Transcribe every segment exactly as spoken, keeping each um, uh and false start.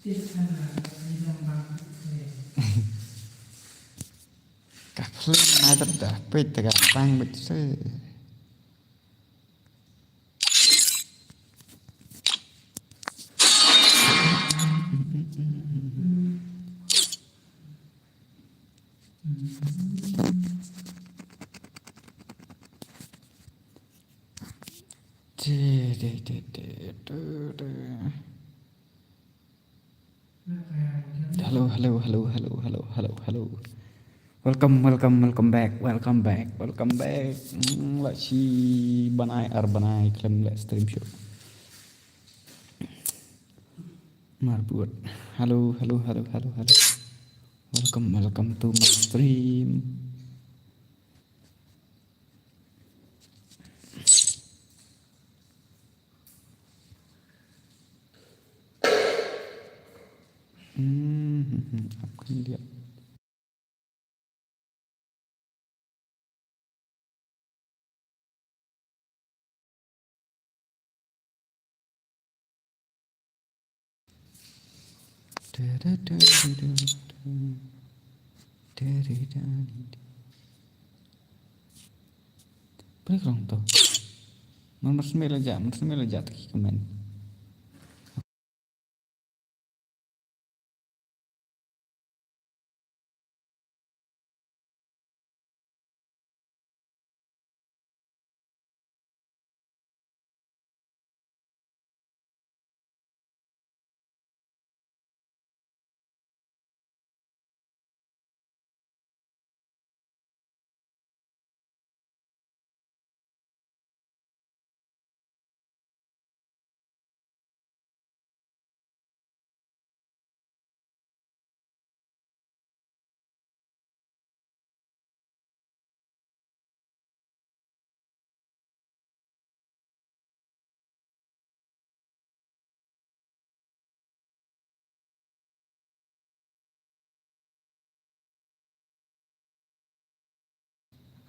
Ka film ai ta da peit ta ka bang beit se. Hello, hello, hello, hello, hello, hello, hello. Welcome, welcome, welcome back, welcome back, welcome back. Hmm, la shi bnai ar bnai khlem leh stream shuh. Marbud. Hello, hello, hello, hello, hello. Welcome, welcome to my stream. Hmm, hmm, hmm, ap khndiat. Pynlong to. Mar, mar smiej la jah, mar smiej la jah ta ki comment.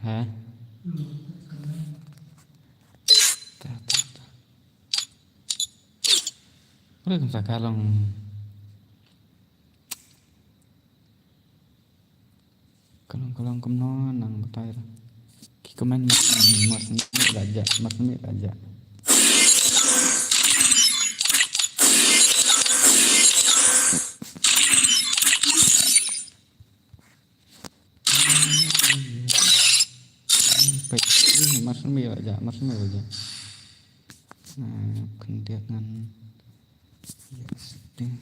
Ha? Ta, ta, ta. Boleh kan sa ka long. Ka long, ka long kumno nang batai. Ki comment mar, mar smiej la jah, mar smiej la jah. Peit, ih, mar smiej la jah, mar smiej la jah. Nah, khyndiat ngan. Yes, ding.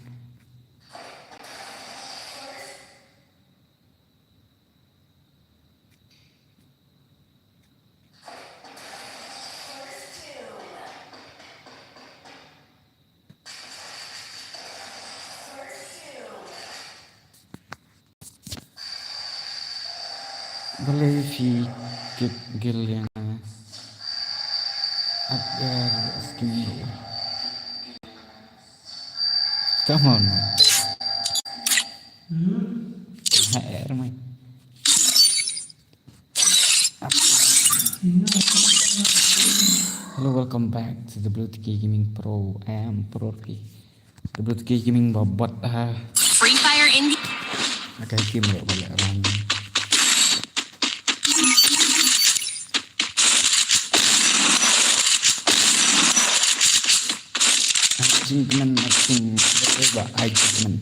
Balei phi kit gil ïa nga? At er skin. Come on, man. Ha er, man. Hello, welcome back to the Blue T K Gaming Pro. I am Pro Ricky. The Blue T K Gaming ba bot ha. Free Fire India. Okay, game ba bot ran. Ai jingkmen, ai jingkmen, ba ai jingkmen.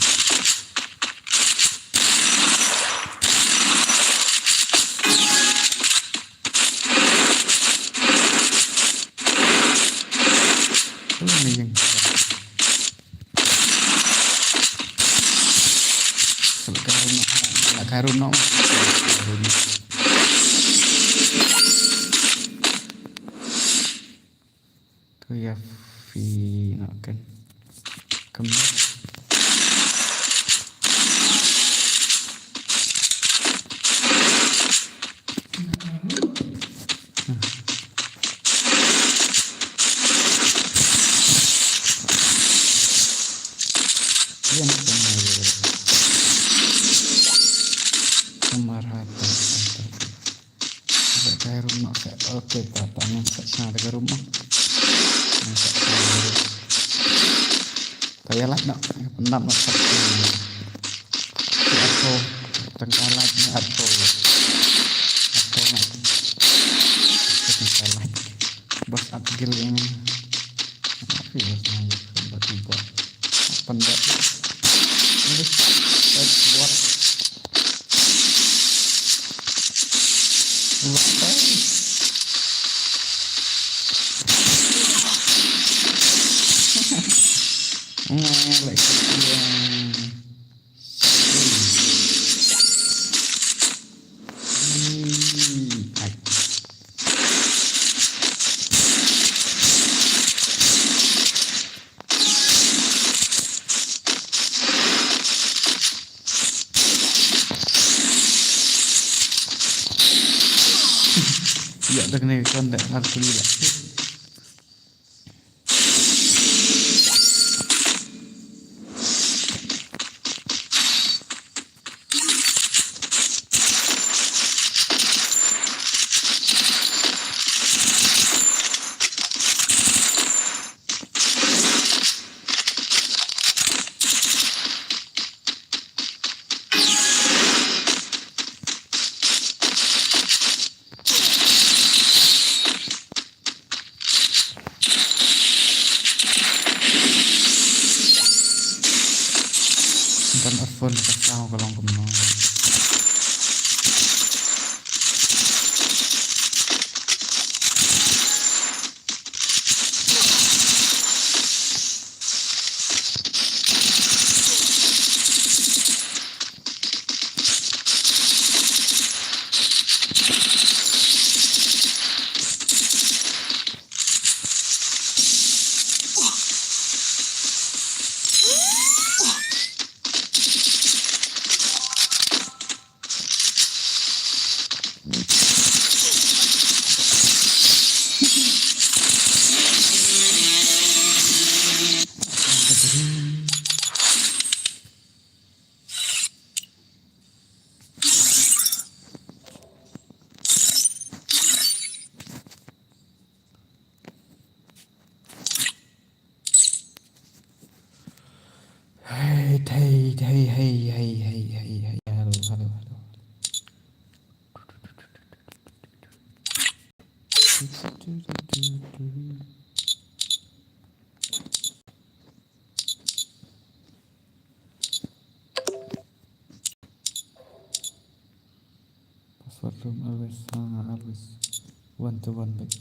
Hello, amazing. Sa la ka run noh, la ka run noh. To ïa phi noh kan. Kam. Ïa na kumar. Kumar hata. Sa ka room noh sa. Okay, ta ta ngan sa sa ka room noh. Ngan sa sa ka room. Te ïa like noh, ïa pyndap noh. Arphew, tang ka like noh, arphew. Arphew like. Tang ka like. Bos ap gil ïa ngi. Apa ïa ngi, bos ap. Pyndap. English. That's what. Ïa da kane ka kon da ar kuli la. Kan phone ka sound ka long kumno. Hey, hey, hey, hey, hey, hey, hey, hey. Hello, hello, hello. Password room always, ah, always one to one back.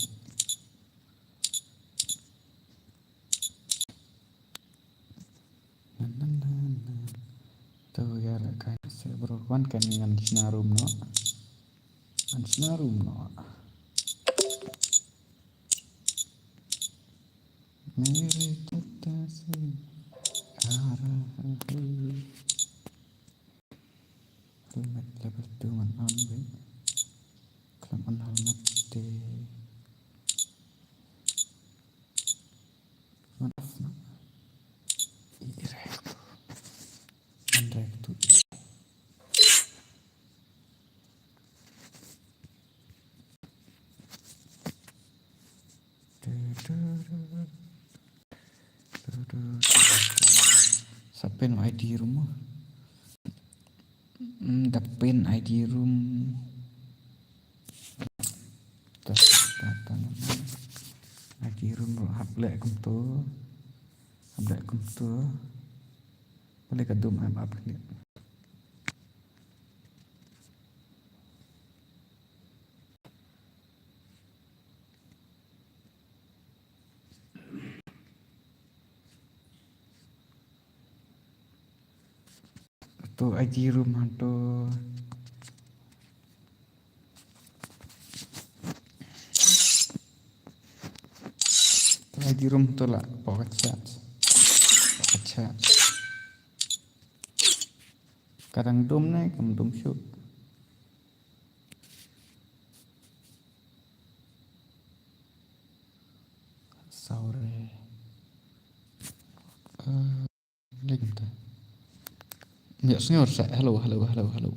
Na, na, na, na. To ïa la kai se bro, wan kan ngan shna room noh. Ngan shna room noh. Mere tata se aa raha hai. Helmet level two ngan on beit. Khlem on helmet te. Ngan off noh. I rek tu. Ngan rek tu. Sa pyn I D room mo. Hmm, da pyn I D room. Ta, ta, ta, I D room ruh hap leh kumto. Hap leh kumto. Balei ka dum app, app ni. To I D room hanto. To I D room to la pocket chat. Pocket chat. Ka dang dum ne kam dum shuh. Sorry. Eh, link ta. Ïa, sngew sa. Hello, hello, hello, hello.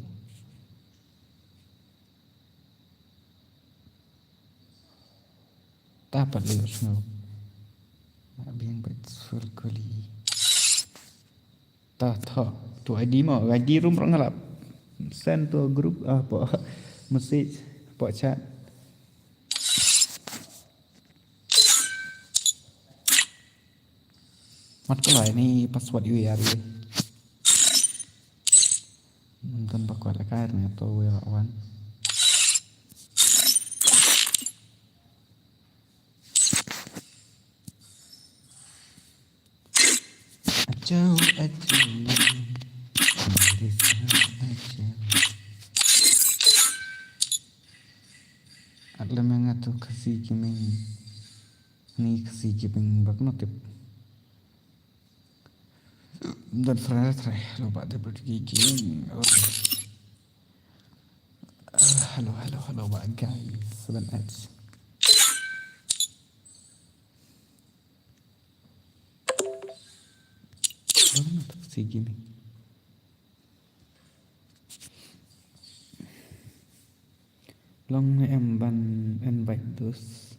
Ta pat leh sngew. Mak biang bad sul kuli. Ta tho. Tu I D mo, I D room ruh nga la send to group, ah, hapoh message, hapoh chat. Mat ka lai ni password U R L. Ym don ba kwah la kai ne to wei la wan. Ajo, ajo. Ajo. At lem nga tu Khasi Gaming. Ni Khasi Gaming bak no tip. Dan Friday try lo ba de bergi gaming. Oh. Ah, hello, hello, hello, ba guys. Seven H. Bang tak si gini. Long em ban invite dus.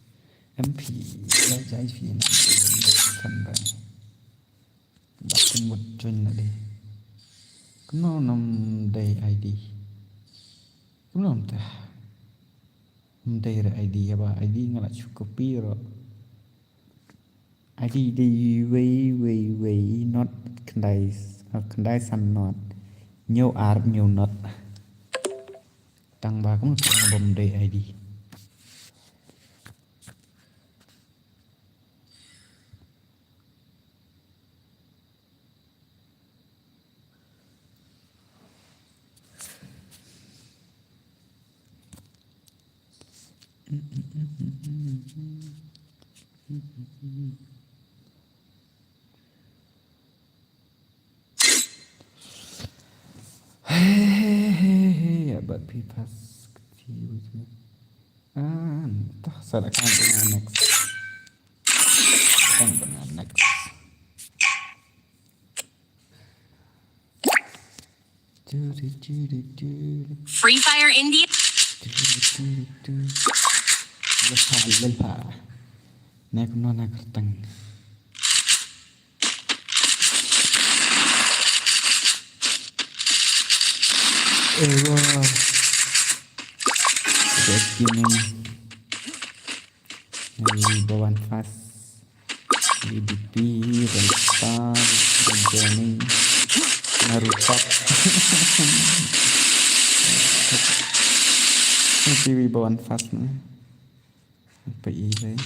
M P, ya jai fi na san bai. Ba kin mut join na dei. Kumno nam dei I D. Kumno nam ta. Nam dei re I D ya ba I D nga la chu copy ro. I D dei wei wei wei not khyndai, ah, khyndai san not. Hynñiew ar hynñiew not. Tang ba kumno tang bom dei I D. Hey, hey, hey, hey, about P pass. Ah, toh, sa da kan tengah next. Kan tengah next. Free Fire India. Lelpa, lelpa. Nek no nek rteng. Ewa. Just gini. Ni bawan fast. D D P, Rockstar, Johnny, Naruto. Ni P W bawan fast ni. Apa ini?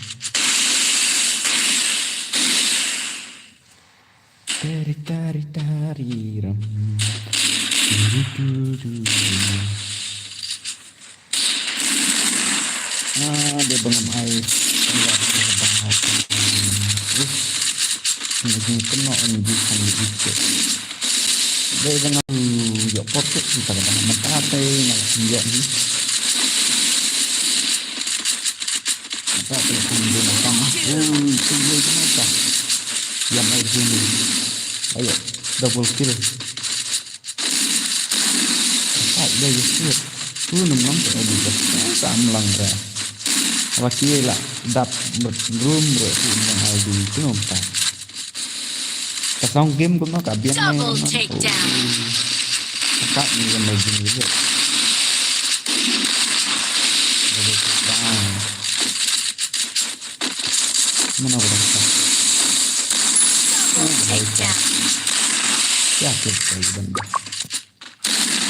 Tari tari tari ram. Tari tu tu. Ah, dia bangun air. Ini kena on di sana itu. Dia bangun yok potok kita kena mentate nak yok ni. Kita perlu ambil makan. Oh, itu dia kenapa? Yang air ni. Ayo, double kill. Ai da ïa siat. Tu nym long ka adi ka. Sa ym long ra. Wa ki la dap room re tu ym long adi tu nym ta. Ka song game kumno ka biang. Double takedown. Ka ni ka mai jing ïa. Double takedown. Mana orang tak? Double takedown. Ya, okay, okay, done.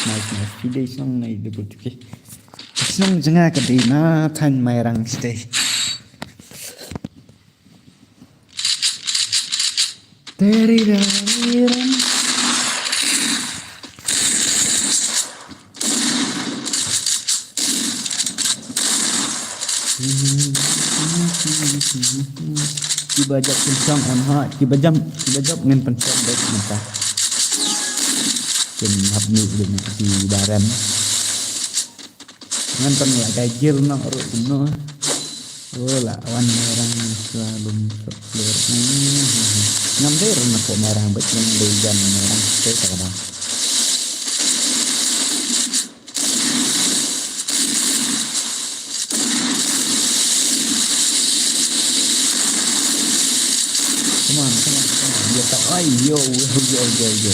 Nice, nice. Today song na double two K. Song janga ka dei na than mai rang stay. Teri ram. Kiba jop pynsong em ha, kiba jop, kiba jop ngin pynsong bad mynta. Kin hap mih ding ki barem. Ngan tang la kai jil nok ruh kumno. Oh, la wan merang sua lum sok lur. Ngam dei rna ko merang bad ngam dei jan merang. Te ta ka dang. Come on, come on, come on. Ai, yo, yo, yo, yo, yo.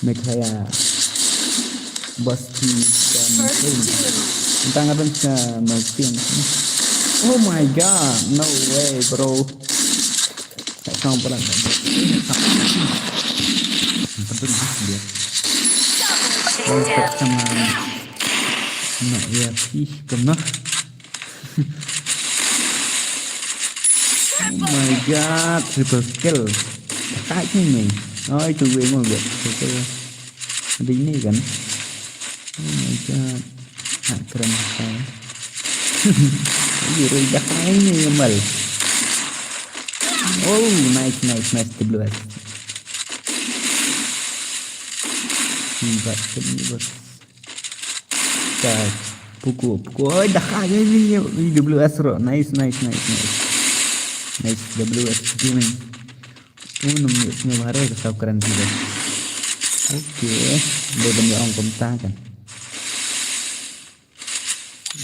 Meghalaya. Basti dan Tang abang sa Martin. Oh my god, no way, bro. Tak sang pala. Betul dia. Mantap sama. Nak ya, ih, kena. Oh my god, triple kill. Attack ni ni. Oh, itu gue mau gue. Triple. Ada ini kan. Oh my god. Nak keren sekali. Ini dah ini mal. Oh, nice, nice, nice, W S. Hebat ni, bos. Ka puku, puku. Oi, dah kaya ni. W S ro. Nice, nice, nice, nice. Nice, W S Gaming. Unum ni sngewbha re ka saw kren ti. Okay. Dei ban ïa ong kumta kan.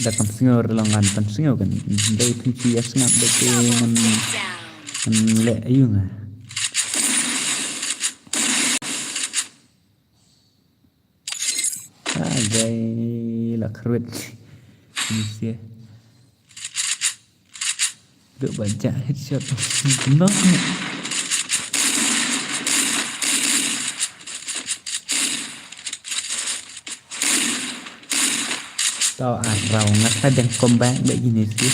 Da kam sngew re long ngan pan sngew kan. Dei pynchi ïa sngap dei te ngan, ngan leh ayu nga. Ah, gai la khrwit. Ni sia. Duk ba jak headshot. Knock. Tau arau nga sa dang comeback ba gini sih.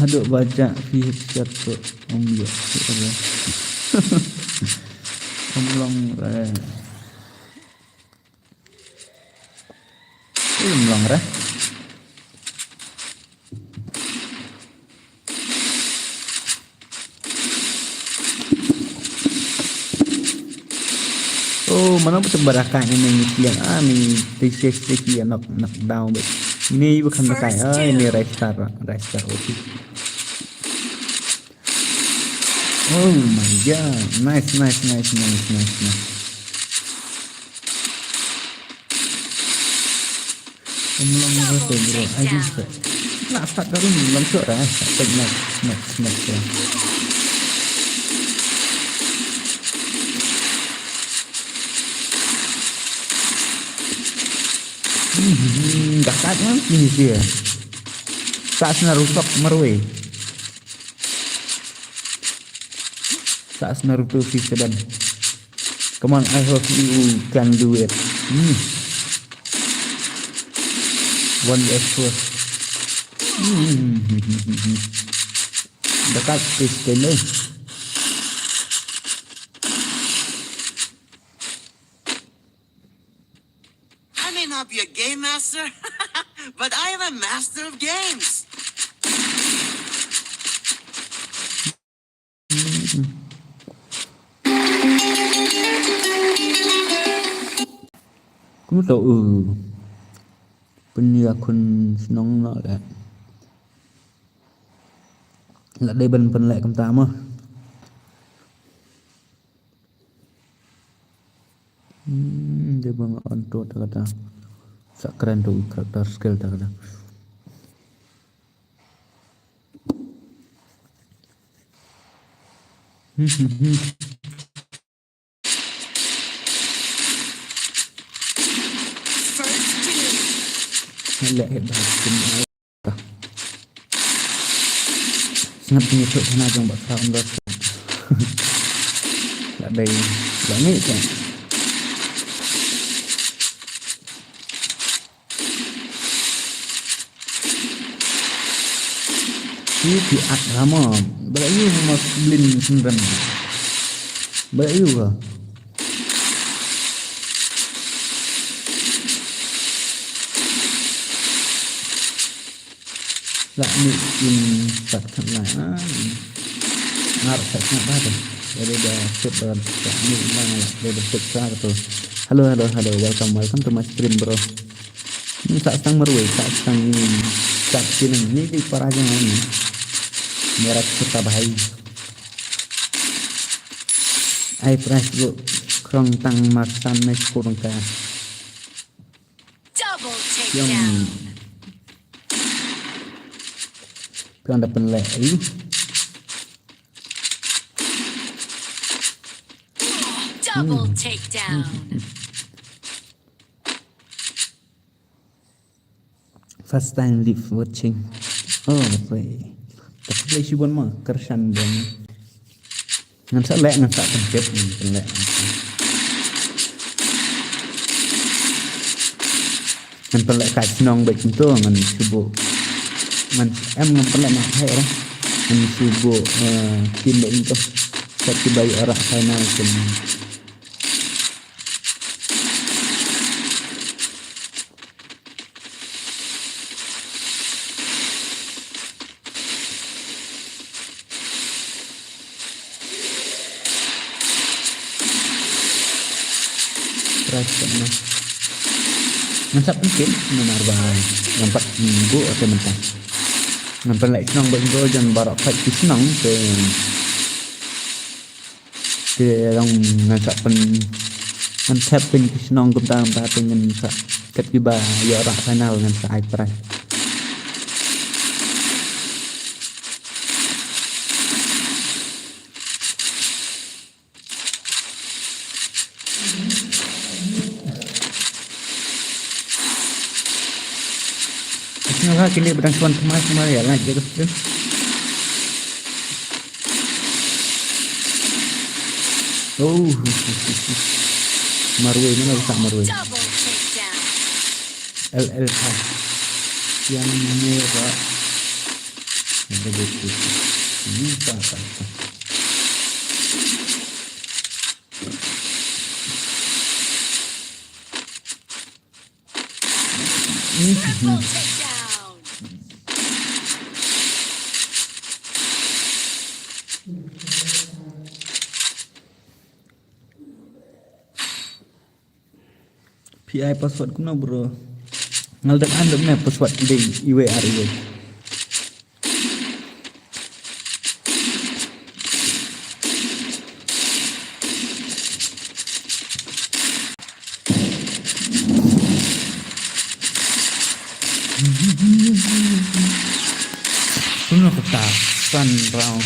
Haduh ba jak phi headshot tu. Om ya. Om long re. Om long re. Oh, mana betul barakat ini ni kliang ah ni three sixty knock knock down bet. Ini bukan bekai ah ini Ristar Ristar okay. Oh my god, nice nice nice nice nice nice. Em long ra te bro, ai jin se. Na start da rum long sure ra. Start next next next ya. Hmm, dah start kan ini sih ya. Sa sna rusok marwei. Sa sna rutu si sedan. Come on, I hope you can do it. Hmm. One extra. Hmm. Dekat Kristen eh. I may not be a game master, but I am a master of games. Kumno to u pynïa khun shnong noh leh. La dei ban pynleh kumta mo. Hmm, dei ban on to ta kata. Sa kren to character skill ta kata. Sngap ni tu kena jong bak kau ndo. La dei la ni kan. Ki ki at rama. Bala yu ma blin sendram. Bala yu ka. La ni in sat kan la. Ngar sat kan ba. Jadi da sip dalam ni nang la. Jadi sip sa tu. Hello hello hello, welcome welcome to my stream bro. Ni sa stang marwei sa stang ni sa kinang ni di para jong ni. Mera kita bahai. Ai price bro krong tang marsan ne kurang ka. Yong. Phi ong da pynleh ïa u. Double takedown. First time live watching. Oh, okay. Ka play shi bon ma, kyrshan bon. Ngan sa leh, ngan sa pyntip, ngan pynleh. Ngan pynleh ka shnong bad kumto, ngan shu buh. Ngan em ngan pynleh na hai ra. Ngan shu buh, eh, team bad kumto. Kat ki ba ïoh rah final kum. Price kat noh. Ngan sa pyntip namar ba ngan pat buh te mynta. Ngan pynleh shnong bad kumto jan baroh pat ki shnong te. Te long ngan sa pyn, ngan thep pyn ki shnong kumta kumta te ngan sa kat ki ba ïoh rah final ngan sa ai prize. Kine ba dang shu wan thymmai thymmai ïa like ïa ka stream. Oh. Marwei, mana rusak marwei. Double takedown. L L K. Yang merah. Yang begitu. Ini tak, tak, tak. Triple takedown. P I password kumno, bro? Ngal dak an dak ne password dei iwe ar iwe. Kumno kata san round.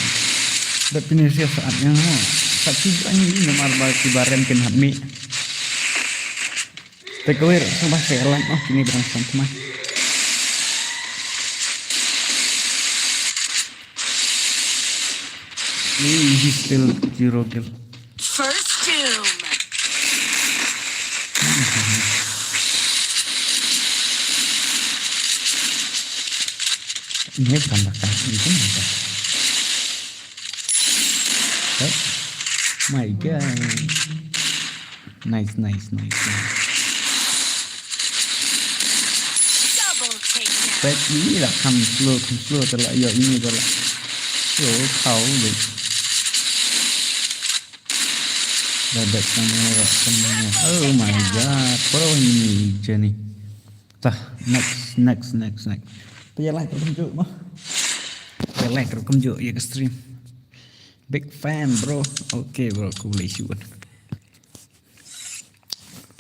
Dak finish ïa saat yang mo. Kat ki brang ni namar ba ki barem kin hap mih. Te kawei ruh sa ba sa ïalam, oh, kine ba dang san thymmai. Ih, still zero kill. First doom. Ini bukan bakal, ini bukan bakal. Oh my God. Nice, nice, nice, nice. Double takedown. Peit ïa la, kham slow, kham slow te la ïoh ine te la. Slow khaw beit. Dah beit kamera, kamera. Oh my God, pro ini jani. Tah, next, next, next, next. Te ïa like ruh kumjuh mo. Ïa like ruh kumjuh ïa ka stream. Big fan, bro. Okay, bro, khublei shibun.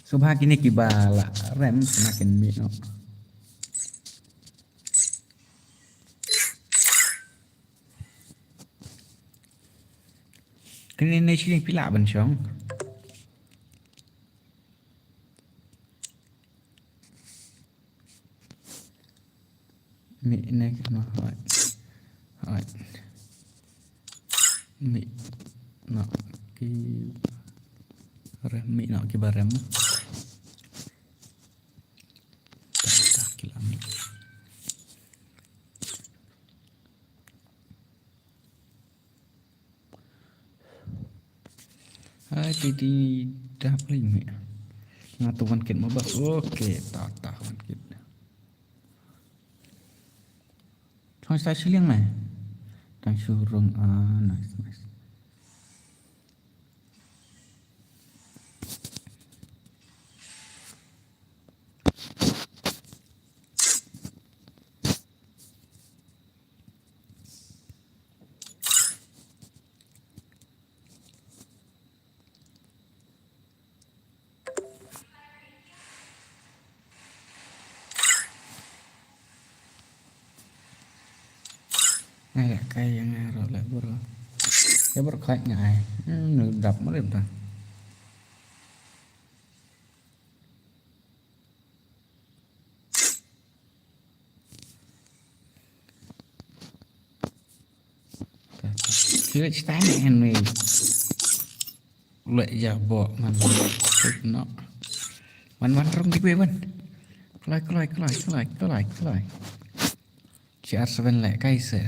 Sngewbha kine kiba la rem, sngewbha kin mih noh. Kine ne shilling phi lah ban shong. Mih ne ki ma hoi. Hoi. Mih. Noh ki rem, mih noh kiba rem. Tah, tah, ki la mih. Hai, ti, ti, dap lei mih. Nga tu one kit mo bas. Okay, ta, ta, one kit. Chong sa shilling ne. Tang shurung, ah, nice, nice. Ai, ya kai yang ai ro le bro. Ya bro kai ngai. Hmm, nu dap mo le bro. Huge time anyway. Lek ya bo man. No. Wan wan rung di kwe wan. Kloi kloi kloi kloi kloi kloi. C R seven lek kai se.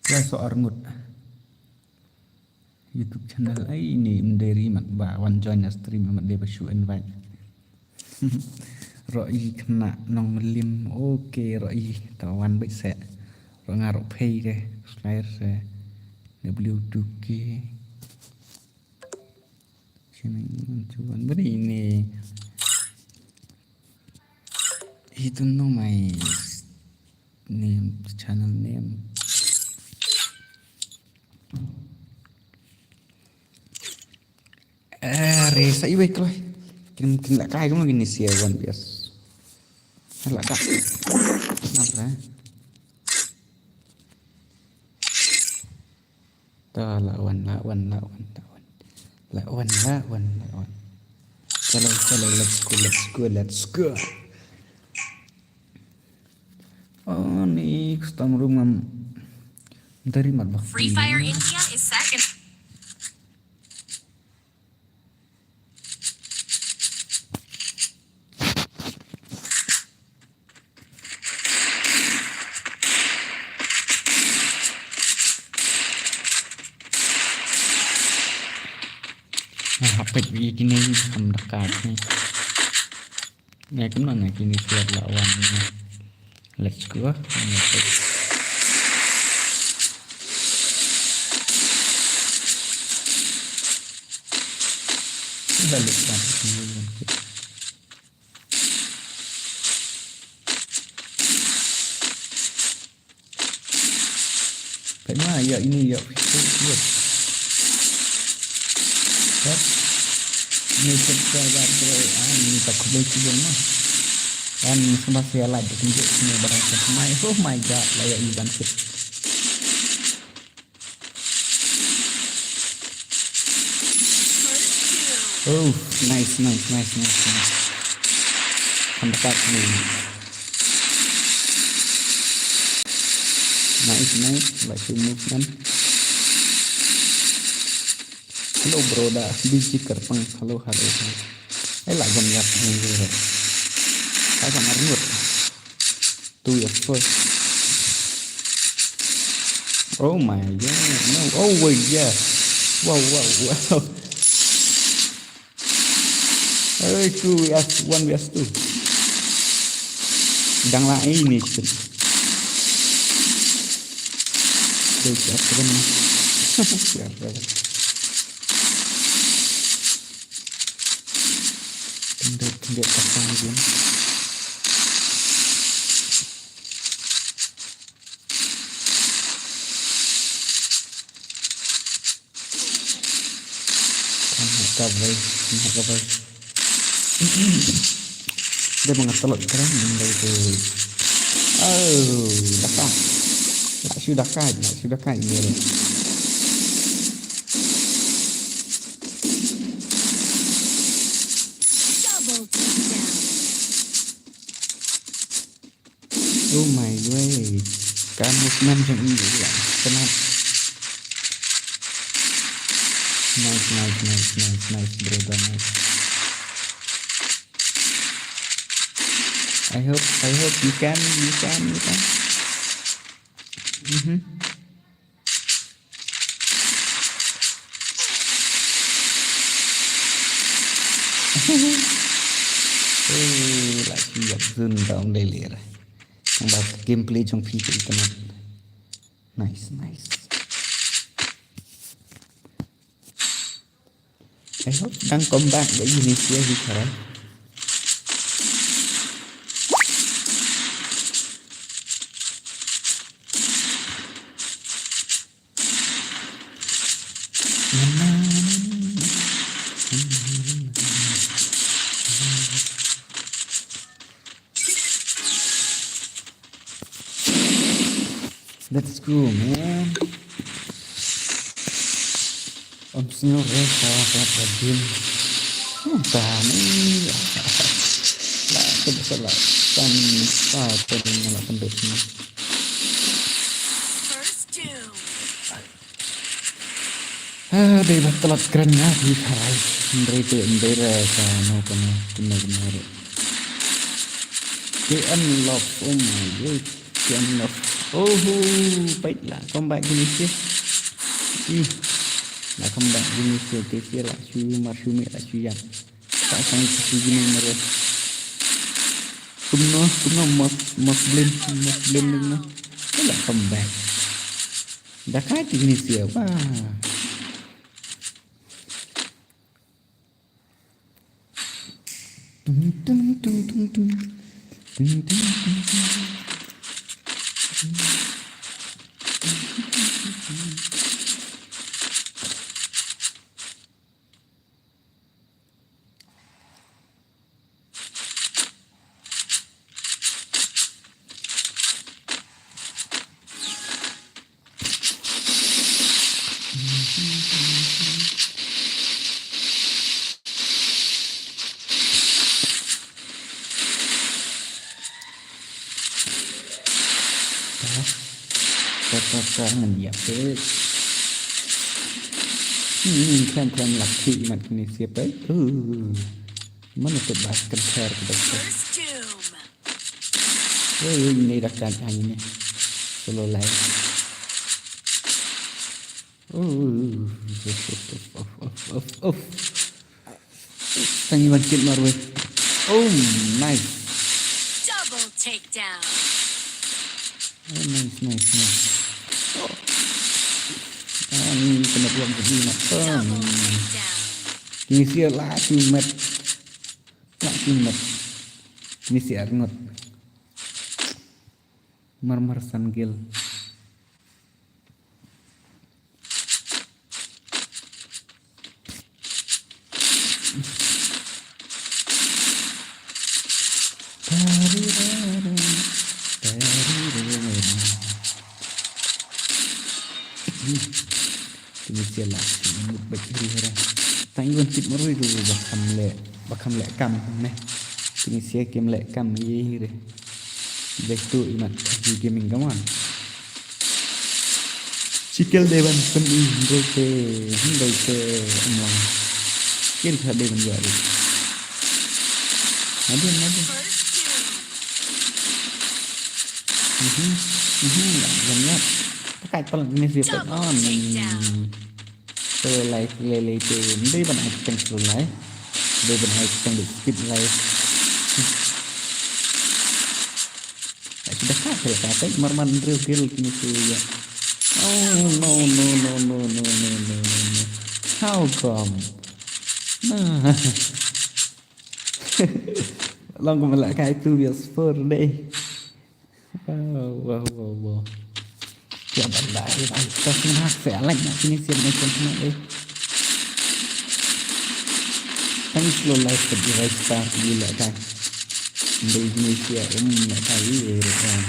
Kloi so arngut. YouTube channel ai ni mderi mat ba wan join na stream mat de ba shu invite. Ro i kena nong melim. Okay, ro i ta wan bit se. Ro nga ro pay ke. Flyer se. W two K. Sini cuan beri ni. Itu no my name, channel name. Eh, resa iwei kloi. Kin kin la kai kuma gini sia wan bias. La kai. Kenapa? Ta la wan la wan la wan la wan. La wan la wan la wan. Chalo chalo, let's go, let's go, let's go. Oh, ni custom room am dari mat bak. Free Fire India is second. Hapit wi kini kam dekat ni. Ngai kumno ngai kini siap lawan ni. Let's go. Balik balik. Pek ma ya ini ya. Yep. Ini subscriber bro. Ah, ini tak boleh sih ma. Dan semua saya like tunjuk semua barang semua. Oh my god, layak ini bangkit. Oh, nice, nice, nice, nice, nice. Undercut ni. Nice, nice. Like to move man. Hello bro, da busy kerpang. Hello, hello, hello. Eh, lah gam yap ni. Hai kan armut. Two years first. Oh my god. No. Oh wait, yeah. Wow, wow, wow. Hey, two V S, one V S two. Dang la ini sih. Dei siap kan. Siap kan. Tindai tindai pasang lagi. Kan haka bai, kan haka bai. Dia mengatalak kerang dari tu. Oh, dah kah? Nak sudah kah? Nak sudah kah ini? Double takedown. Oh my way. Ka movement jong i la kena. Nice, nice, nice, nice, nice, brother, nice. I hope, I hope you can, you can, you can. Mhm. Eh, la ki yak zun da ong dei lir. Ba gameplay jong phi ka internet. Nice, nice. I hope dang comeback ba ini sia hi kara. Let's go, man. Om señor reka reka din. Tani. La ke salah. Tan sa tan la pendek ni. First doom. Ah, dei ba tlot kren nga phi pharai. Ndrei te ndrei re ka no ka no. Kena kena re. K M Love, oh my god. K M Love. Oh, hu, pait la comeback gini sih. Ih. La comeback gini sih, te sih la shu mar shu me la shu yak. Tak sang sih gini mare. Kumno, kumno mos, mos blin, mos blin kumno. La comeback. Da kai gini sih, wah. Tung, tung, tung, tung, tung. Tung, tung, tung, tung. Ka, ka, ka, ngan ïap peit. Hmm, khlem, khlem lak thik mat kine siap peit. Uh, mana tu bah kan ter ke dah. First doom. Ui, ui, ini dah kan, ah, ini. Solo live. Uh, of, of, of, of. Tang iwan kit marwei. Oh, nice. Double takedown. Oh, nice, nice, nice. Oh. Ah, ni kena buang ke ni nak. Double takedown. Kini sia laki met. Laki met. Ni sia rengot. Marmar sangil. Kini sia la mut bek ri hera. Tang iwan kit marwei tu ba kham leh, ba kham leh kam ne. Kini sia kim leh kam ye hire. Bek tu imat G Gaming, come on. Chikel Devan pun i hindai te, hindai te amlang. Chikel ka Devan ya ri. Ada, ada. Mhm, mhm, banyak. Pakai pelak ni siapa? Oh, ni. Solo live lele te. Ndai ban ai teng solo live. Ndai ban ai teng dek skip live. Ai sudah kata lah kata marman real girl kini tu ya. Oh, no, no, no. How come? Nah. Long ko malak kai tu biar spur deh. Wow, wow, wow, wow. Ya banda, ya banda. Kita sini hak saya like nak sini siap nak sini eh. Thanks lo live ke di Rai Star di lek kai. Di Indonesia um lek kai eh rekan.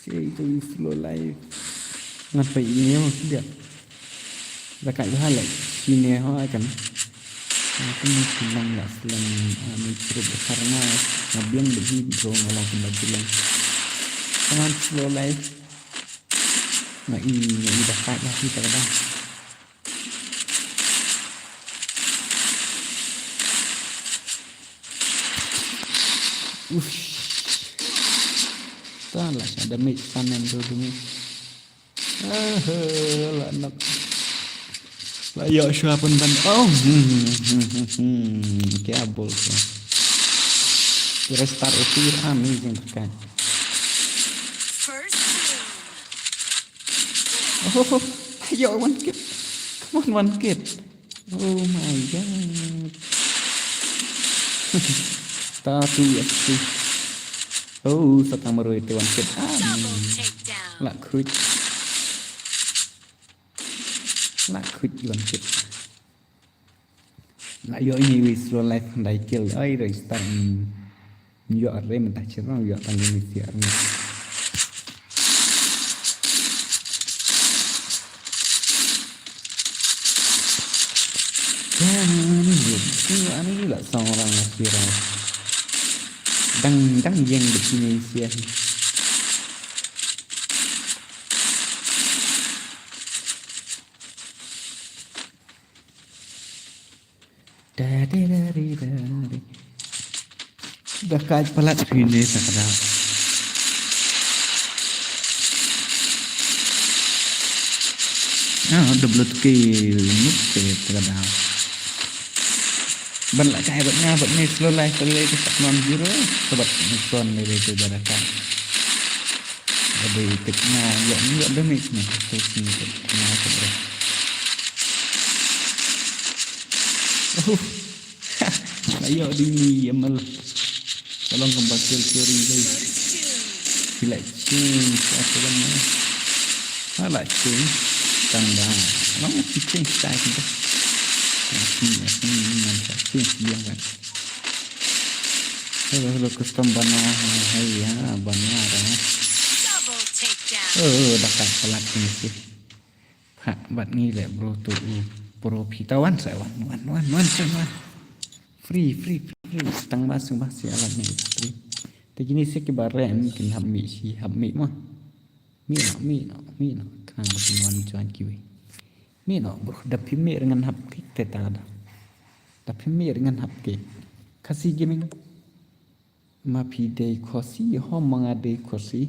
Cei tu slow life. Ngan peit ine ma khyndiat. Da ka jaka leh ine ho ai kan. Aku mesti nang la slem ani trip besar nga. Nga biang de hi bro nga long kembali bilang. Ngan slow life. Nga i nga i da ka jaka kita kada. Ush. Ta la sha damage, sanem tu damage. Ah, la nak. La ïoh shuwa pun ban. Oh. Hmm, hmm, hmm, hmm, hmm. Kya bol tu? Restart itu amazing kan. First doom. Oh, yo, one kit. Come on, one kit. Oh my god. Tatu ya sih. Oh, sa tang marwei te one kit. Ah, double takedown. La khuid. La khuid one kit. La ïoh ïa i slow life khyndai kill. Ai, Ray Star. Ym ïoh re mynta, shu ïoh tang ïa i siar. Ani la song orang la sira. Dang, dang ïeng bad kine siar. Da, da, da, di, da, di. Da kait palat phi ne sa ka daw. Ah, da blut ki mut te sa ka daw. Ban la kai bad nga bad ne slow life ka lei ka sak non zero. Ka bad ne son ne lei ka da kai. Ka dei tik na ïoh ïoh damage ne ka sel sini ka na ka bro. Uh. La ïoh ding ni ïa mal. Ka long kumba kill story dei. Ki la change apa nama. Ha la change. Tang da. Long ki change style kumba. Ki ni ni man sa change biang kan. Hello, hello, custom bana. Hai ya, bana ra. Double takedown. Oh, dah kat palat ni sih. Ha, bad ngi leh bro tu u pro phi ta wan sa wan, wan, wan, wan, sa wan. Free, free, free, free. Tang ba sung ba si alat ni free. Te kine si kiba rem kin hap mih si, hap mih mo. Mih no, mih no, mih no. Khnang ba kin wan join kiwei. Mih no, bro, da phi mih ngan hap kick te ta da. Da phi mih ngan hap kick. Khasi Gaming. Ma phi dei khosi, ho ma nga dei khosi.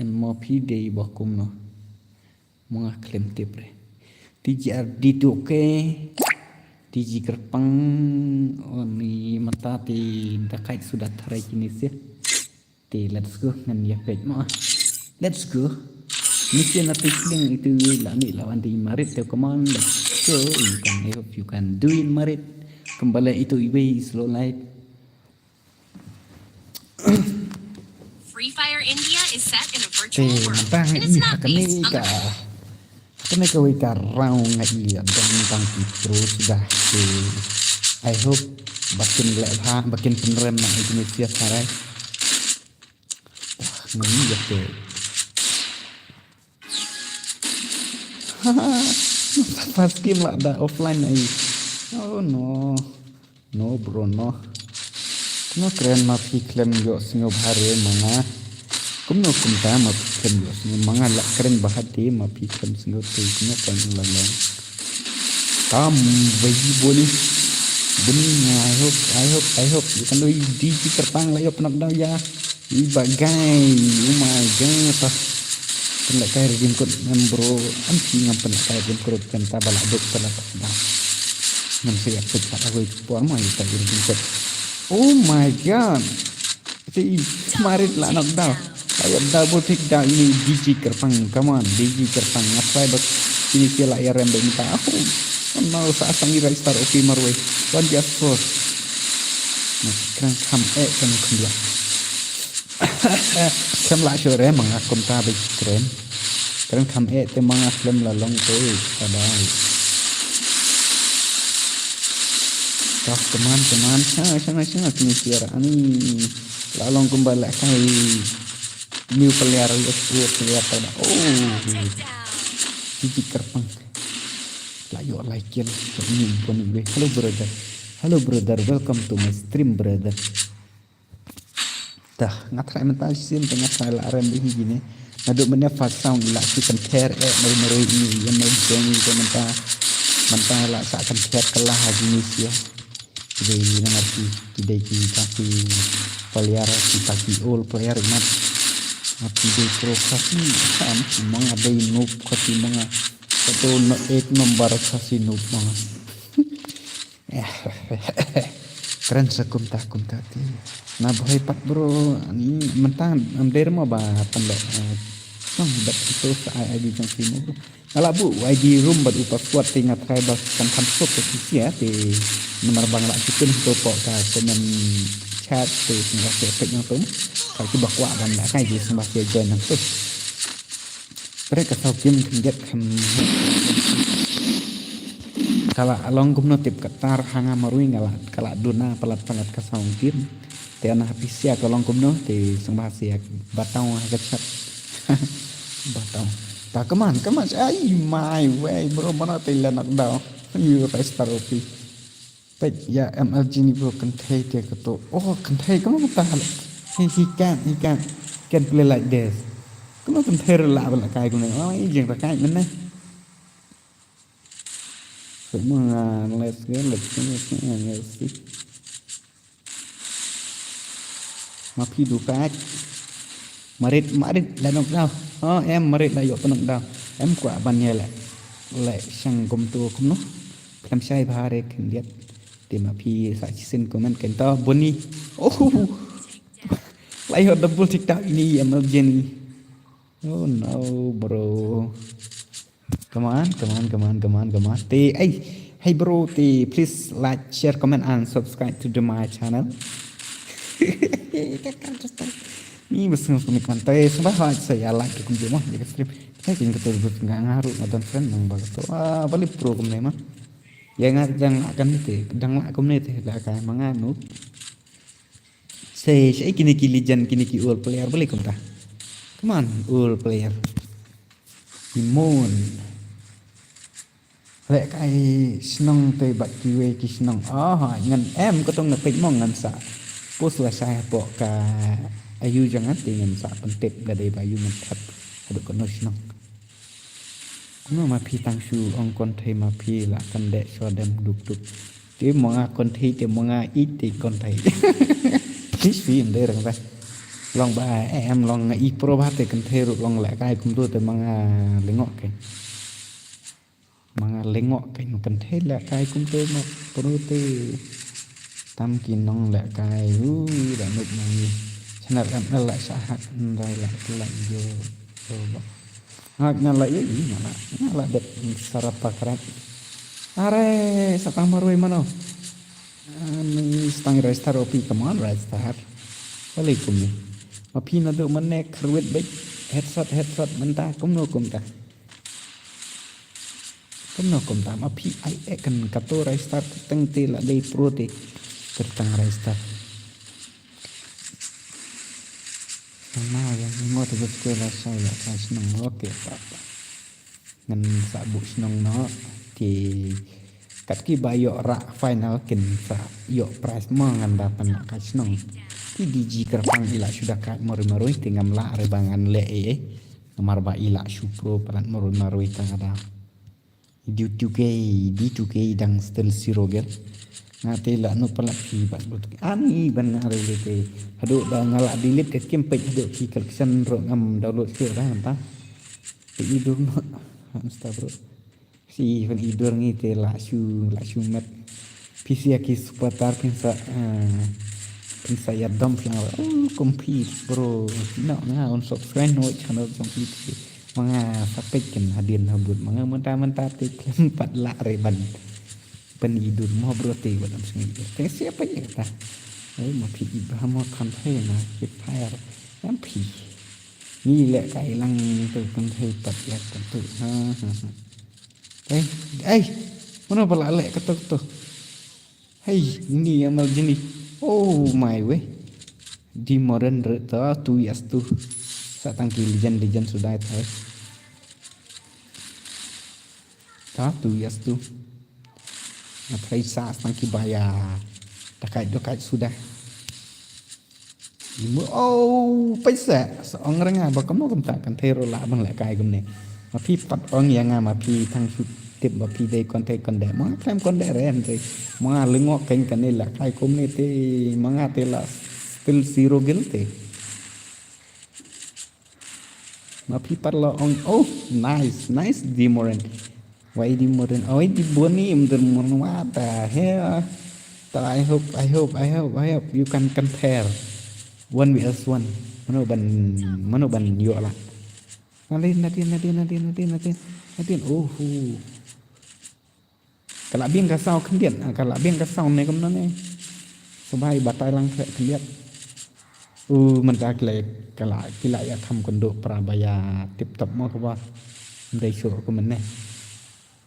En ma phi dei ba kumno. Ma nga khlem tip re. T G R D to ke. T G Kyrpang. Oni mata te da kait suda tharai kine si. Te let's go ngan ïa peit mo. Let's go. Ni si na te kling itu la ni lawan di Marit te, come on. Let's go. You can, I hope you can do it, Marit. Kembali itu iwei slow light. Free Fire India is set in a virtual world, and it's not based on the real. Kane kawei ka round nga ïa don tang ki pro suda te. I hope ba kin leh bha, ba kin pynrem na ïa kine siar sarai. Wah, nga ïa te. First game la da offline ai. Oh no. No bro no. Kumno kren ma phi khlem ïoh sngewbha re ma nga. Kumno kumta ma phi khlem ïoh sngewbha ma nga la kren bha te ma phi khlem sngewbha te kumno kren la long. Kam wei boni. Boni, I hope, I hope, I hope. Ïa kan doi di ki Kyrpang la ïoh knockdown ïa. Iba gai, oh my god. Pynlehkai redeem code ngam bro. Am phi ngam pynlehkai redeem code, pynta ba la duk pynlehkai da. Ngam sa ïa pynlehkai por ma ïa ka redeem code. Oh my god. Te i Marit la knockdown. La ïa double takedown ini D J Kyrpang. Come on, D J Kyrpang. Nga try bad ini ki la ïa rem bad mynta. Oh no, sa sang i Ray Star okay marwei. One just four. Kren kham eh kan kham ïa. Khlem lah shuh re ma nga kumta ba kren. Kren kham eh te ma nga khlem la long te ka dei. Tough, come on, come on. Sha, sha, sha, kine siar ani. La long kumba la kai. New player, yes, new player ta da. Oh. Tiki Kyrpang. La ïoh lai kill. Ni bon ni. Hello brother. Hello brother, welcome to my stream brother. Dah, nga try mynta shisien te nga try la rem bad hi kine. Naduh mynne first round i la shu kynthei eh, mari mari i ïa mari jong i te mynta. Mynta la sa kynthei kylla ha kine shisien. Ki dei na nga ki, ki dei ki ta ki player, ki ta ki old player mat. Nga ki dei pro Khasi, sam ki ma nga dei noob Khasi ma nga. Satu no ek number Khasi noob ma nga. Kren sa kumta kumta te. Na bhoi pat bro, ni mynta am der mo ba pynleh. Nong bat itu sa ai ai di jong sini. Nga la buh I D room bad u password te nga try ba kan kan sop te kisia te. Namar ba nga la chicken to pok ka comment chat te nga se pek nang tum. Ka ki ba kwah ban la kai ji sma se join nang tu. Pre ka sau kim kan get kan. Ka la long kumno tip ka tar ha nga marwei nga la ka la duna palat palat ka sound team. Te na ha P C ka long kumno te sngewbha sia batong ha ka chat. Batong. Ta kaman kaman ai mai wei bro mana te la nak dau. Yu ka star opi. Pek ya M L G ni bro kynthei te ka to. Oh kynthei kaman ka ta. He he can he can can play like this. Kaman kynthei rela bala kai kumne. Oh i jeng ta kai mene. Pek mo nga let's go let's go let's go let's go. Ma phi du pek. Marit marit la nok dau. Oh em marit la yok penok dau. Em kwa ban ye le. Le shang gom tu kumno. Khlem shai bha re khyndiat. Te ma phi sa chisin comment kan ta boni. Oh. La yok double TikTok ini M L G ni. Oh no bro. Come on, come on, come on, come on, come on. Te, hey, hey bro, te, please like, share, comment and subscribe to the my channel. Ni bas ngus kami kan te sembah like saya like kum je mah jaga stream. Saya kin ketul bus nggak ngaruh ngadon friend nang bag tu. Ah, balik pro kum ne mah. Ya nggak dang akan ni te, dang lah kum ne te dah kai manganu. Say, say kini ki legend kini ki all player balik kum ta. Come on, all player. Imon. Leh kai shnong te bad kiwei ki shnong. Oh, ngan em ko tong ngan peit mo ngan sa. Pus la shai hapoh ka ayu jong ngan te ngan sa pyntip ka dei ba ayu ngan thep. Haduh kano shnong. Kumno ma phi tang shu ong kynthei ma phi la kan deh shuwa dem duk duk. Te mo nga kynthei te mo nga i te kynthei. Phi shu im dei rang ba. Long ba em long nga i pro ba te kynthei ruh long leh kai kumtu te mo nga lyngoh kai. Ma nga lyngoh kai ma kynthei leh kai kumtu ma pru te. Tam ki nong leh kai u da nuk ma ngi. Channel em la sha hak ndai la la yo. Yo ba. Hak nga la yo i nga la nga la det sarap pakrat. Are sa tang marwei mano. Ani stang rai star opi come on rai star. Alaikum ni. Ma phi na do mane khrwit bek headshot headshot menta kumno kumta. Kumno kumta ma phi ai e kan kato rai star teng te la dei pro te. Tertang rai star. Sama yang mo te bek la sa ya sa shnong oke papa. Ngan sa buh shnong no te kat ki ba ïoh rah final kin sa ïoh prize mo ngan da pan ka shnong. Ki D G kyrpang ila shu da kat marwei marwei te ngam lah re ba ngan leh eh. Namar ba ila shu pro palat marwei marwei ta ka da. D two K, D two K dang still zero gel. Nga te la no palat ki bat but. Ani ban nga re te. Haduh ba nga la delete ka kim page haduh ki collection ro ngam download ki dah ta. Te idur no. Hamsta bro. Si pun idur ngi te la shu la shu mat. Phi sia ki supporter phin sa phin sa ïa dom phi nga. Oh compete bro. No nga un subscribe no channel jong phi. Ma nga sa peit kin hadien habud ma nga mynta mynta te khlem pat lah re ban ban idur mo bro te ban am sngi te sia peit ïa ta. Ai ma phi i ba mo kan phe na ki phayar. Am phi. Ni leh kai lang tu kan phe pat ïa kan tu. Ha ha ha. Ai ai. Mano ba la leh ka tu tu. Hei, ni amal jini. Oh my way. Di moren re ta tu yas tu. Sa tang ki lijan lijan sudah ta. Ta tu yas tu. Ngathai sa tang ki baya. Dakai dakai sudah. Imu oh paisa sa ong renga ba kamo kam ta kan thero la ban la kai kumne. Ma phi pat ong ïa nga ma phi thang shu tip ma phi dei kon te kon de ma klem kon de ren te ma nga lyngoh keng kane la kai kumne te ma nga te la still zero gel te. Ma phi pat la ong oh nice nice di moren. Wai di moren oh di boni im der moren what the hell. Ta I hope I hope I hope I hope you can compare one versus one. Mano ban mano ban yo la. Nadin nadin nadin nadin nadin nadin nadin oh hu. Ka la biang ka saw khyndiat ka la biang ka saw ne kumno ne. Sbai batai lang khreh khyndiat. U mynta ki la ki la ki la ïa kham kynduh pra ba ïa tip top mo ka ba. Mdei shuh kumne.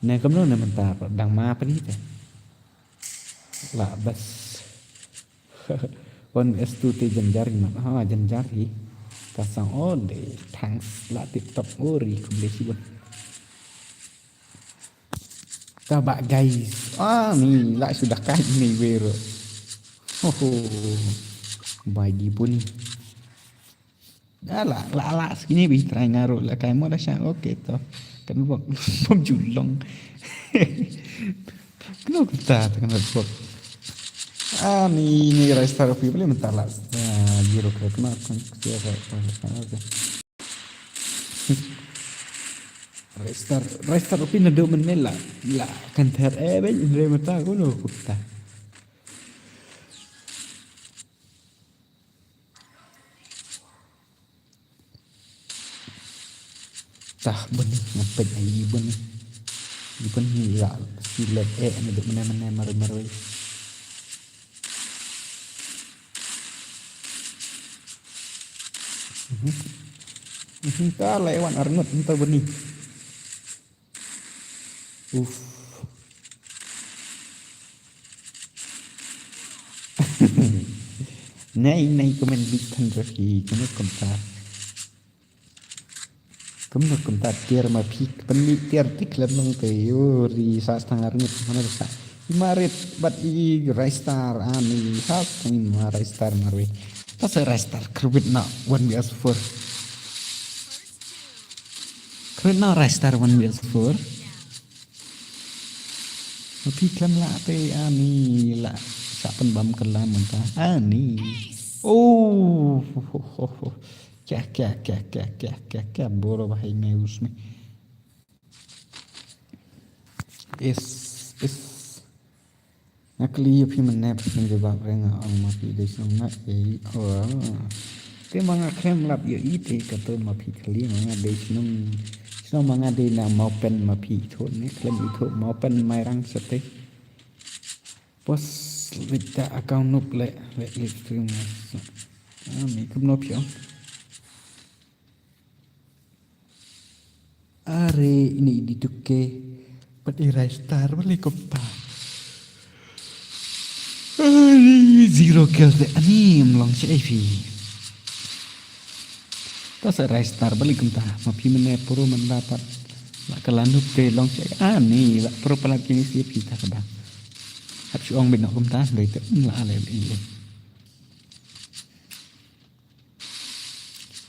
Ne kumno ne mynta dang ma pynhi te. La bas. Wan S two te janjar hi mat. Ha, janjar hi. Ka sang o de. Thanks la tip top ori kumle sibun. Ka ba guys. Ah, ni la sudah kai ni wero. Ho ho. Bai di puni. Da la la la sini bi trai ngaro la kai mo da sha, okay to. Kan bok pom julong. Kno kita ta kan bok. Ah, ni ni rai star pi beli mentala. Ah, zero ke kena kan sia ka. Rai star, rai star pi na do men la. La kan ter eh ben rai mata ko no kita. Tah bun ni, ngam peit ai bun ni. Bun ni la silet eh ni duk mene mene mare mare. Mhm. Mhm, ta lai wan arngut enta bun ni. Uf. Nei nei komen bit than rahi, komen kumta. Kumno kumta tiar ma phi, pen bit tiar tik lem nong te, yo, ri sa stang arngut, mana sa. I marit, bat i rai star, ani, sa stang i ma rai star marwe. Ta sa rai star, karbit na, one V S four. Karbit na rai star, one V S four. Ma phi khlem lah te ani lah sa pynbam ka lam mynta ani. Oh. Kya kya kya kya kya kya kya boro bahai me usme. Is is. Nga kylli ïa phi mynne phi khlem jubab re nga ong ma phi dei shnong na ei. Oh. Te ma nga khlem lap ïa i te kato ma phi kylli ma nga dei shnong. Shnong ma nga dei na Mawpen ma phi ithuh ne khlem ithuh Mawpen Mairang sate. Pos wita account nup le le live stream. Ah, mi kumno phi ong. Are ini di tuke. Pat i rai star bali kopta. Ani zero kill te ani mlong che ai phi. Ta sa rai star bali kumta ma phi mene puro manda pat. La kala nup te long che ani la puro palat kini si phi ta kada. Hap shu ong bit nok kumta dei te la ale le.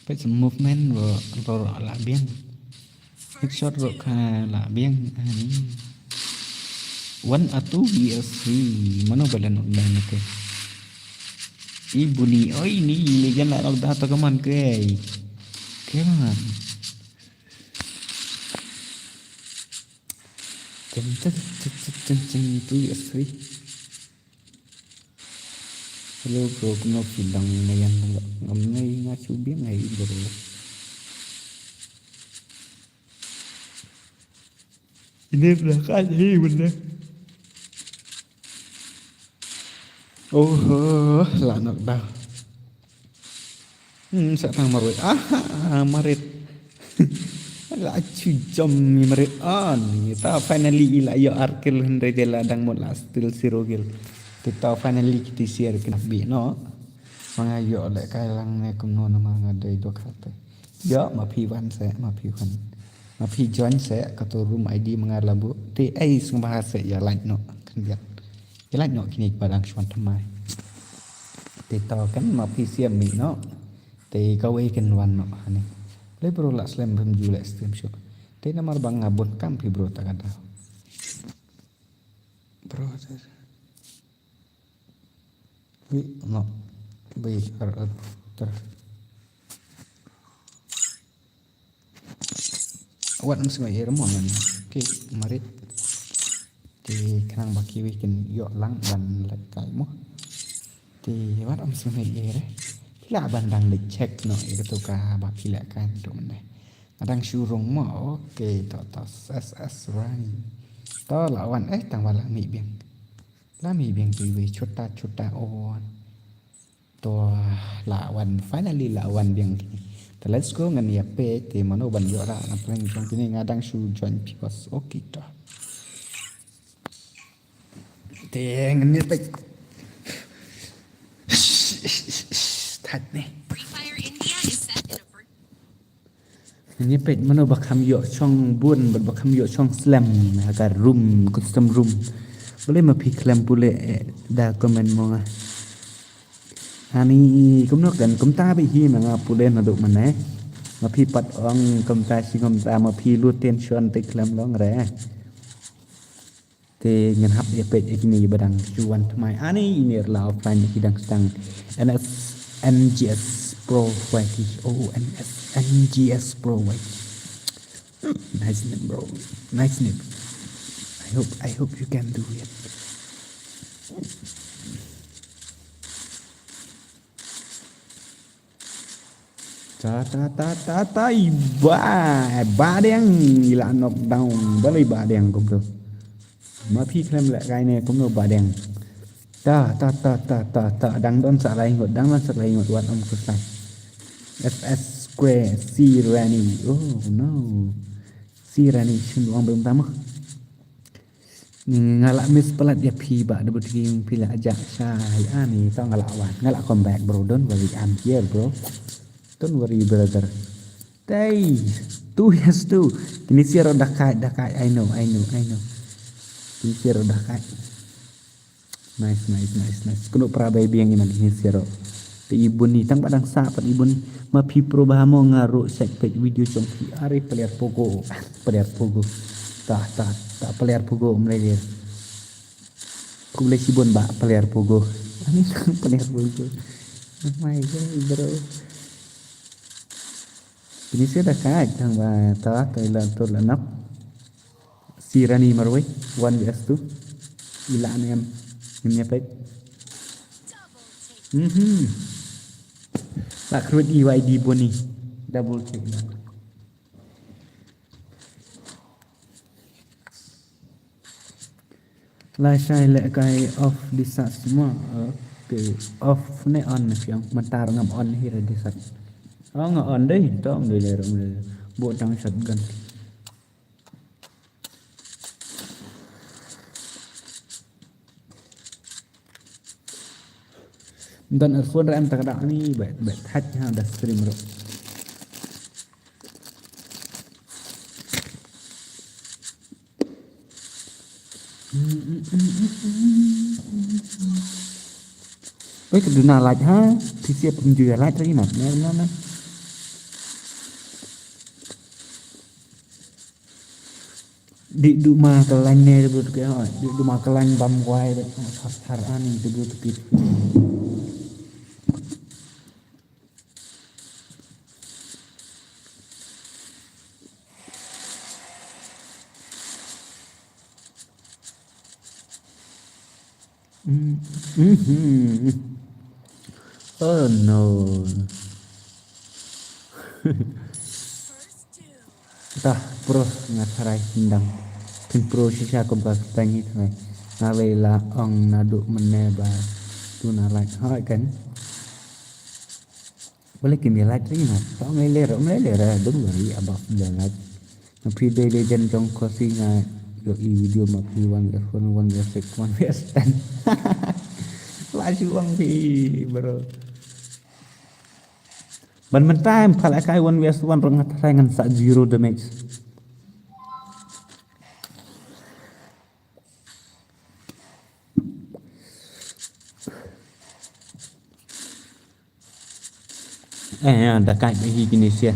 Peit sa movement ruh ruh ruh la biang. Headshot ruh ka la biang ani. One or two V S three mano ba la nok da nake. I buni oi ni le jan la nok da to kaman ke. Come on. Chen chen chen chen chen two V S three. Hello bro, kumno phi dang na ïan ngam ngai nga chu biang ngai bro. Ine bla ka hi benda. Oh, la nak dah. Hmm, sa tang marwei. Ah, marit. La chu jom mi marit on. Ta finally i la ïoh ar kill hynrei de la dang mut la still zero kill. Te ta finally kiti share kena bi no. Ma nga ïoh le kai lang ne kumno namar nga dei dok hate. Ïoh ma phi wan se ma phi wan. Ma phi join se kato room I D ma nga la bu. Te ai sngewbha se ïa like no. Kan biat. Ïa like no kini ba dang shwan thymmai. Te to kan ma phi siam mi no. Te kawei kan wan noh hani. Le bro la slem bym ju le stream shuh. Te namar ba nga bun kam phi bro ta ka daw. Bro. Wi no. Wi ar ar ter. Wat am sima ir mo ngan. Ki marit. Te khnang ba kiwi kin ïoh lang ban leit kai mo. Te wat am sngewbha ïa re. Phi lah ban dang leit check noh ïa kato ka ba phi leh kai to mynne. Nga dang shu rung mo. Okay to to S S Rani. To la wan eh tang ba la mih biang. La mih biang kiwi chuta chuta on. To la wan finally la wan biang kine. To let's go ngan ïa peit te mano ban ïoh rah na prank jong kine nga dang shu join phi bas. Okay to. Te ngin ïa peit. Thait ne. Ngin ïa peit mano ba kham ïoh shong bun bad ba kham ïoh shong slem ha ka room, custom room. Balei ma phi khlem pule, eh, da comment mo nga. Ani kumno kan kumta ba hi ma nga pule naduh mynne. Ma phi pat ong kumta shi kumta ma phi lut tension te khlem long re. Te ngin hap ïa peit ïa kine ba dang shu wan thymmai. Ani ine la offline ïa ki dang stang N S N G S Pro Y T. Oh, N S N G S Pro Y T. Nice name, bro. Nice name. I hope, I hope you can do it. Ta, ta, ta, ta, ta, i ba, ba deng, i la knock down, balei ba deng kumto. Ma phi khlem leh kai ne kumno ba deng. Ta, ta, ta, ta, ta, ta, dang don sa lai ngut, dang don sa lai ngut, wat ong kusai. F S Square, C Rani, oh no. C Rani, shim ong bem tama. Nga la miss palat ïa phi ba da but ki phi la ajak sha hai ani to nga la wan nga la come back bro, don't worry, I'm here bro, don't worry brother. Tei tu yes tu kini siro dakai dakai I know I know I know kini siro dakai. Nice nice nice nice kuno pra bai biang iman kini siro. Te ibun ni tang padang sa pat ibun ni ma phi pro ba mo nga ro sek pet video jong phi are player pogo player pogo ta ta ta player pogo mlai dia. Ku boleh sibun ba player pogo. Ani player pogo. Oh my god bro. Ini saya dah kat tang ba ta ta ila tur la nak. Si Rani marwei one vs two. Ila nem nem nyapet. Mhm. La khrut E Y D boni. Double kill. Lai shai leh kai off di sat semua. Okay, off ne on ne fiang mentar ngam on hi di sat. Oh nga on dei tong dei le rong dei. Bo tang shotgun. Don earphone ram tak ada ni bet bet hat ha da stream ro. Wei keduna light ha. Ti siap penjual light lagi mat. Mer mana. Di duma kelan ne debut ke ha. Di duma kelan bam kwai bet thar thar ani debut ke. Mm, mhm. Oh no. Tah pro nga tharai hindang. Phin pro shisha kum ka tangi tharai. Nga lei la ong naduh mynne ba tu na lait hoi kan. Boleh kini lait ri na. Tong lei lera, um lei lera. Don't worry about the light. Nga phi dei legend jong ko si nga yo i video ma phi one vs one, one vs six, one vs ten. La shu ong phi bro. Ban mynta em pha leh kai one vs one ruh nga tharai ngan sah zero damage. Eh, da kai ba hi kine sia.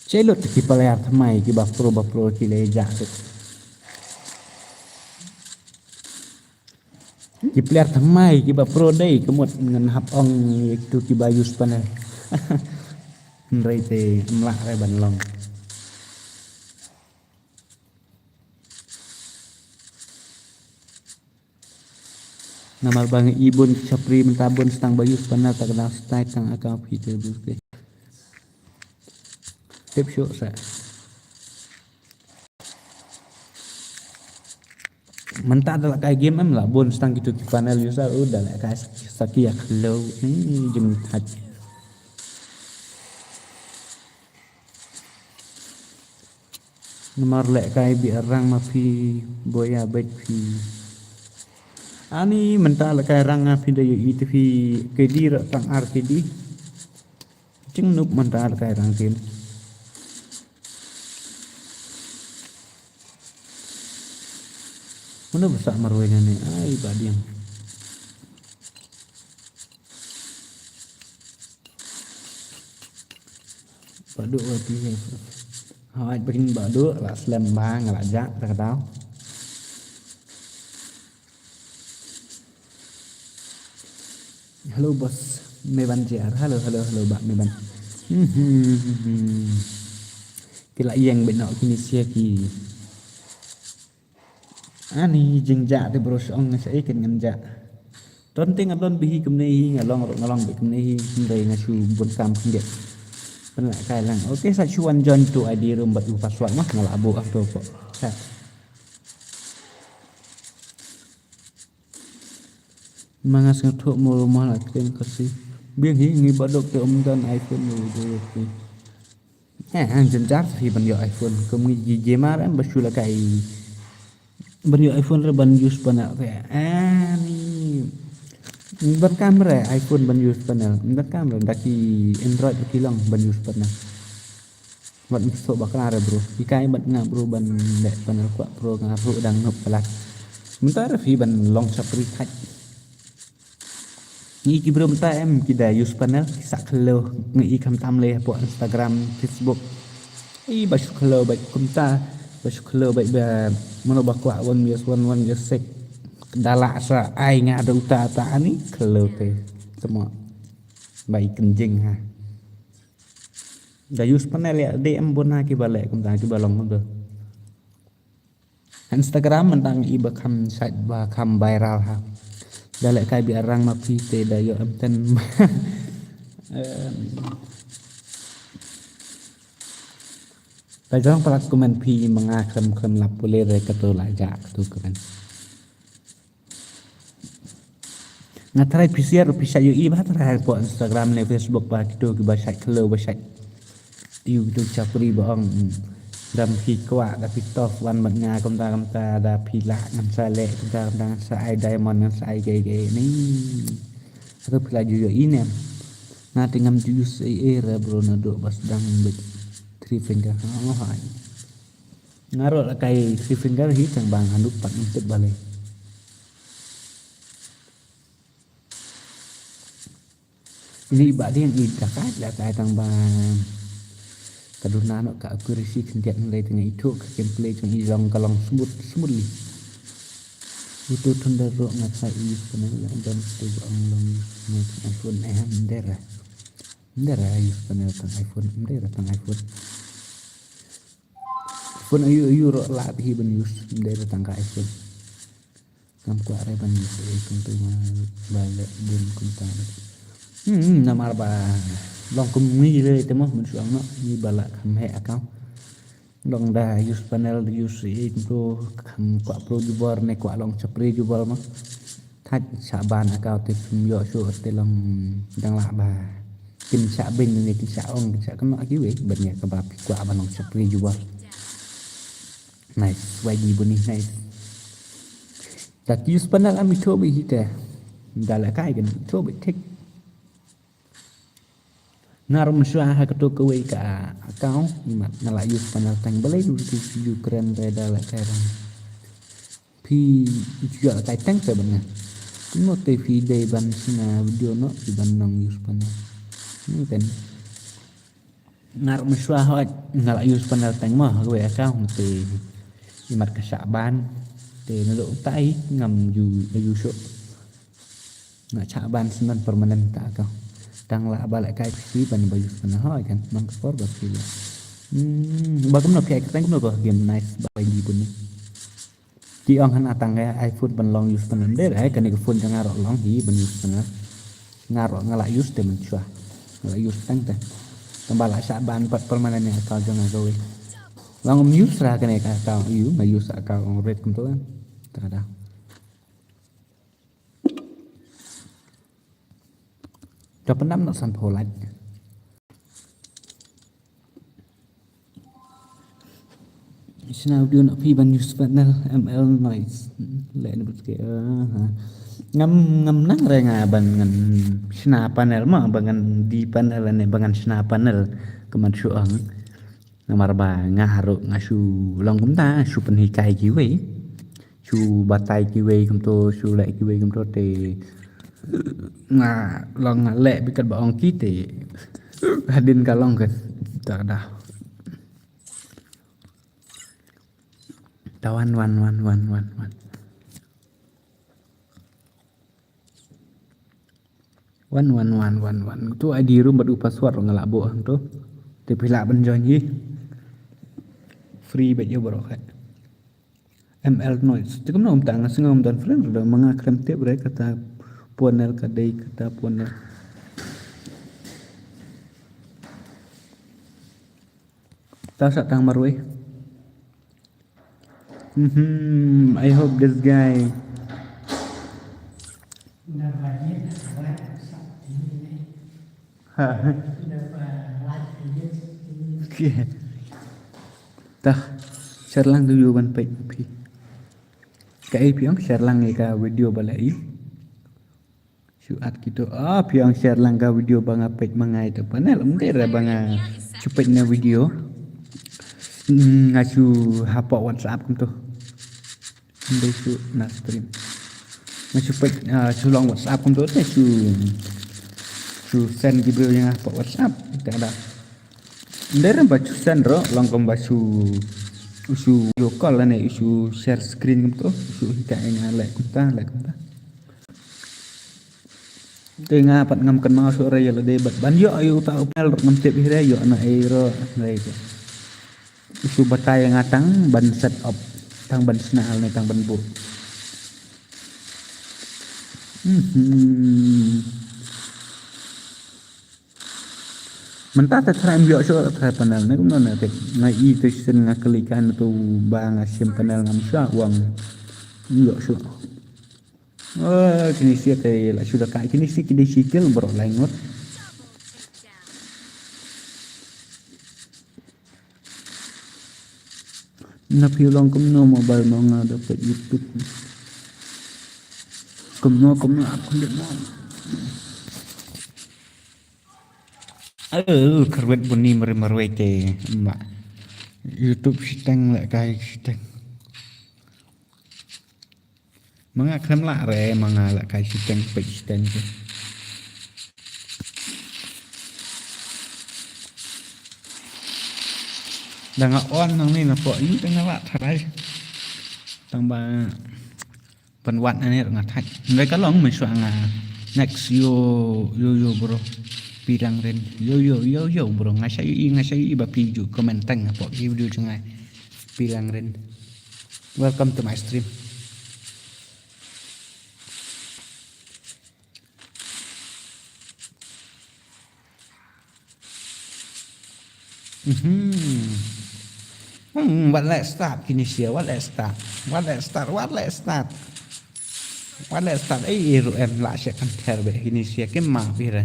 Che lut ki player thymmai kiba pro ba pro ki leh ja. Ki player thymmai kiba pro dei ka mut ngan hap ong ïa kitu kiba use panel. Hynrei te mlah re ban long. Namar ba ngi bun ki chapri mynta bun stang ba use panel ta ka dang style tang account phi te bun ke. Tip shuh sa. Mynta da la kai game em la bun stang kitu ki panel user u da la kai saki ya khlo ni jing thach. Namar lehkai biang rang ma phi, boya beit phi. Ani mynta lehkai rang nga phi da ïohi te phi kedi rot tang ar kedi. Jingnup mynta lehkai rang tin. Mano ba sah marwei na ne, ai ba diang. Ba duk ba ti. Hawai ba kin ba duk la slem ba nga la jak ta ka dau. Hello boss, me ban jer. Hello, hello, hello ba me ban. Mhm. Ki la ïeng bad noh kine sia ki. Ani jingjah te bro, shu ong sa ïa ken ngan jah. Don te nga don bad hi kumne hi, nga long ruh nga long bad kumne hi, hynrei nga shu bun kam khyndiat. Pynlehkai lang. Okay, sa shu wan join to I D room bad u password mah nga la buh hangto ko. Sa. Ma nga sngewthuh mo ma la kren Khasi. Biang hi ngi ba duk te ym don iPhone, ym don iPhone. Eh, hang jynjar hi ban ïoh iPhone. Kum ngi ji gamer em ba shu lehkai ban ïoh iPhone re ban use panel re. Eh, ni. Ban kam re iPhone ban use panel. Ban kam re da ki Android ki long ban use panel. Wat ngi suk bakla re bro. Ki kai bad nga bro ban leh panel kwah bro nga ruh dang nup palat. Mynta re phi ban long shapri thait. Ngi ki bro mynta em ki da use panel ki sa khlo ngi i kham tam le hapoh Instagram, Facebook. I ba shu khlo ba kumta ba shu khlo ba ba mano ba kwah wan use wan wan use sek. Da lah sa ai nga da uta ta ani khlo te. Temo ba i kynjing ha. Da use panel ïa dei em bun ha ki ba leh kumta ki ba long kumta. Instagram mynta i ba kham sait ba kham viral ha. Da lehkai biang rang ma phi te da ïoh em ten. Em. Da jong palat comment phi ma nga khlem khlem lap pule re kato la ja kato comment. Nga tharai phi share phi shait ïohi ba tharai hapoh Instagram ne Facebook ba kito kiba shait khlo ba shait. Ïoh kito shapri ba ong, mm, dam phi kwah da phi tough wan bad nga kumta kumta da phi lah ngan sa leh kumta kumta ngan sa ai diamond ngan sa ai kaei kaei ni. Hato phi la ju ïohi ne em? Nga te ngam ju use ei ei re bro naduh ba sdang bad three finger ha. Nga ruh la kai three finger hi tang ba nga nup pat ngam tip balei. Ini ba dei i da kai da kai tang ba ka duna noh ka accuracy khyndiat hynrei tang i thuh ka gameplay jong i long ka long smooth smoothly. Uto thunder ruh nga try use panel la ban tu ba ong long use panel tang iPhone eh ym dei ra. Ym dei ra use panel tang iPhone ym dei ra tang iPhone. Phone aïu aïu ruh lah hi ban use ym dei ra tang ka iPhone. Ngam kwah re ban use ei kumta ma ba leh bun kumta. Hmm, namar ba long kum ngi re te mo ban shu ong noh ngi ba lah kham heh account. Long da use panel da use ei kumta kham kwah pro jubor ne kwah long shapri jubor mo. Thait shah ban account te phim ïoh shuh te long dang lah ba kin shah beiñ ne kin shah ong kin shah kynnoh kiwei ban ïa kaba phi kwah ban long shapri jubor. Nice, wai di buni nice. Da ki use panel am i thoh beit hi te. Da la kai kan i thoh beit thik. Nga ruh mynshuwa ha kato kawei ka account imat nga la use panel tang balei du ki ju kren re da la kai rang. Phi ju la kai tang te ban nga. Kumno te phi dei ban shna video noh phi ban nong use panel. Ni kan. Nga ruh mynshuwa hooid nga la use panel tang mo ha kawei account te imat ka shah ban te naduh utai ngam ju use shuh. Nga shah ban shen ban permanent ta account. Tang la ba la kai phi ban ba use panel hooid kan man ka por ba phi la. Hmm, ba kumno phi ai kyrteng kumno ba game nice ba bai di bun ni. Ki ong hana tang ka iPhone ban long use panel. Ym dei re kane ka phone jong nga ruh long hi ban use panel. Nga ruh nga la use te mynshuwa. Nga la use tang te. Tang ba la shah ban pat permanent ïa account jong nga kawei. Long ym use ra kane ka account ïu nga use account ong red kumto kan. Ta da. Da pyndam noh sanphew lait. Nga u dei na phi ban use panel M L noise. Le ni but ke, ah, ha. Ngam, ngam nang re nga ban ngan shna panel ma, ban ngan die panel ne, ban ngan shna panel. Ka man shu ong. Namar ba nga ruh nga shu long kumta, shu pynhikai kiwei. Shu batai kiwei kumto, shu leh kiwei kumto te. Nga long nga leh bad katba ong ki te. Hadien ka long kan. Ta da. Ta wan, wan, wan, wan, wan, wan. Wan, wan, wan, wan, wan. Tu I D room bad u password nga lah buh hangto. Te phi lah ban join hi. Free bad ïa baroh khat. M L noise. Te kumno kumta nga sngew ym don friend ruh, ma nga khlem tip re kata panel ka dei kata panel. Ta sa tang marwei. Mhm, I hope this guy. Ha. Okay. Tah, share lang video ban peit phi. Kaei phi ong share lang ïa ka video ba la i. Shu at kito. Ah, phi ong share lang ka video ba nga peit ma nga ïa ka panel. Ym dei re ba nga shu peit na video. Hmm, nga shu hapoh WhatsApp kumto. Ym dei shu na stream. Nga shu peit, ah, shu long WhatsApp kumto te shu, shu send ki briew ïa nga hapoh WhatsApp. Te da. Ym dei re ba shu send ruh, long kumba shu, shu video call lane shu share screen kumto, shu hikai ïa nga leh kumta, leh kumta. Te nga pat ngam kynmaw shuh re ïa lade bad ban ïoh ïa uta u panel ruh ngam tip hi re ïoh na ei ruh re. Shu batai ïa nga tang ban set up, tang ban shna ne tang ban buh. Mhm. Mynta te try ym ïoh shuh, try panel ne kumno ne te. Nga i te shisien nga kylli ka na tu ba nga shim panel ngam shuh, u ong ym ïoh shuh. Oh, kine shisha te la shu da kai, kine shisha ki dei shi kill baroh lai ngut. Na phi long kumno mobile mo nga da peit YouTube. Kumno kumno ap khyndiat mo. Eh, kyrwet bun ni marwei marwei te ma. YouTube shiteng leh kai shiteng. Ma nga khlem lah re, ma nga leh kai shiteng, peit shiteng te. Da nga on hangne na pok ïu te nga lah tharai. Tang ba pynwad ane nga thait. Ngai ka long mynshuwa nga. Next yo, yo, yo bro. Pi Langrin. Yo, yo, yo, yo bro. Nga sha ïohi, nga sha ïohi ba phi ju comment tang na pok ki video jong nga. Pi Langrin. Welcome to my stream. Mhm. Hmm, wat leh start kine shisha, wat leh start. Wat leh start, wat leh start. Wat leh start, ei, ei ruh em lah sha kan ther beh kine shisha, kim ma phi re.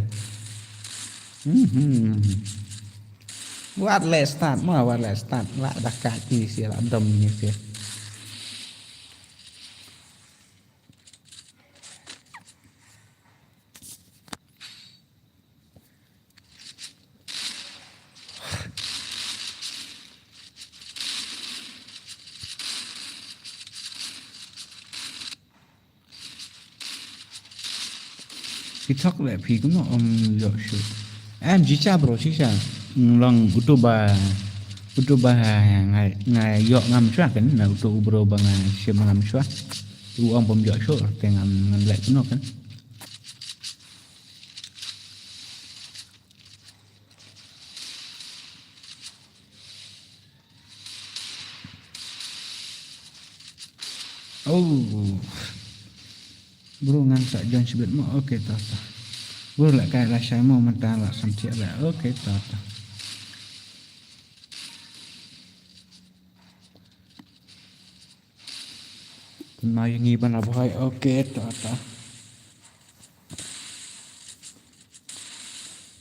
Mhm. Wat leh start, ma wat leh start, lah da ka kine shisha, lah dom kine shisha. Phi thok leh phi kumno ym ïoh shuh. Em shisha bro shisha. Long utu ba, utu ba nga, nga ïoh ngam shuwa kan na utu u bro ba nga shim ngam shuwa. U ong bym ïoh shuh te ngam, ngam leh kumno kan. Oh. Bro ngan sa join shibit mo. Okay, ta ta. Bro lah kai lah shai mo mynta lah samthiah lah. Okay, ta ta. Kynmaw ïa ngi ban la bhai. Okay, ta ta.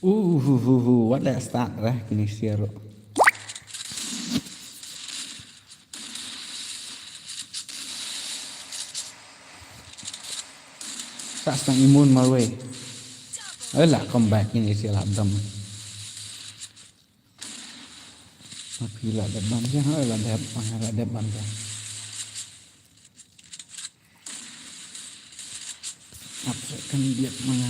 Uh, uh, uh, uh, wat leh start re kine shisha ruh. Sa stang imun marwei. Oi la comeback ini si la dam. Ma phi la dep ban ja, oi la dep, ma nga la dep ban ja. Ap sa kan biat ma nga.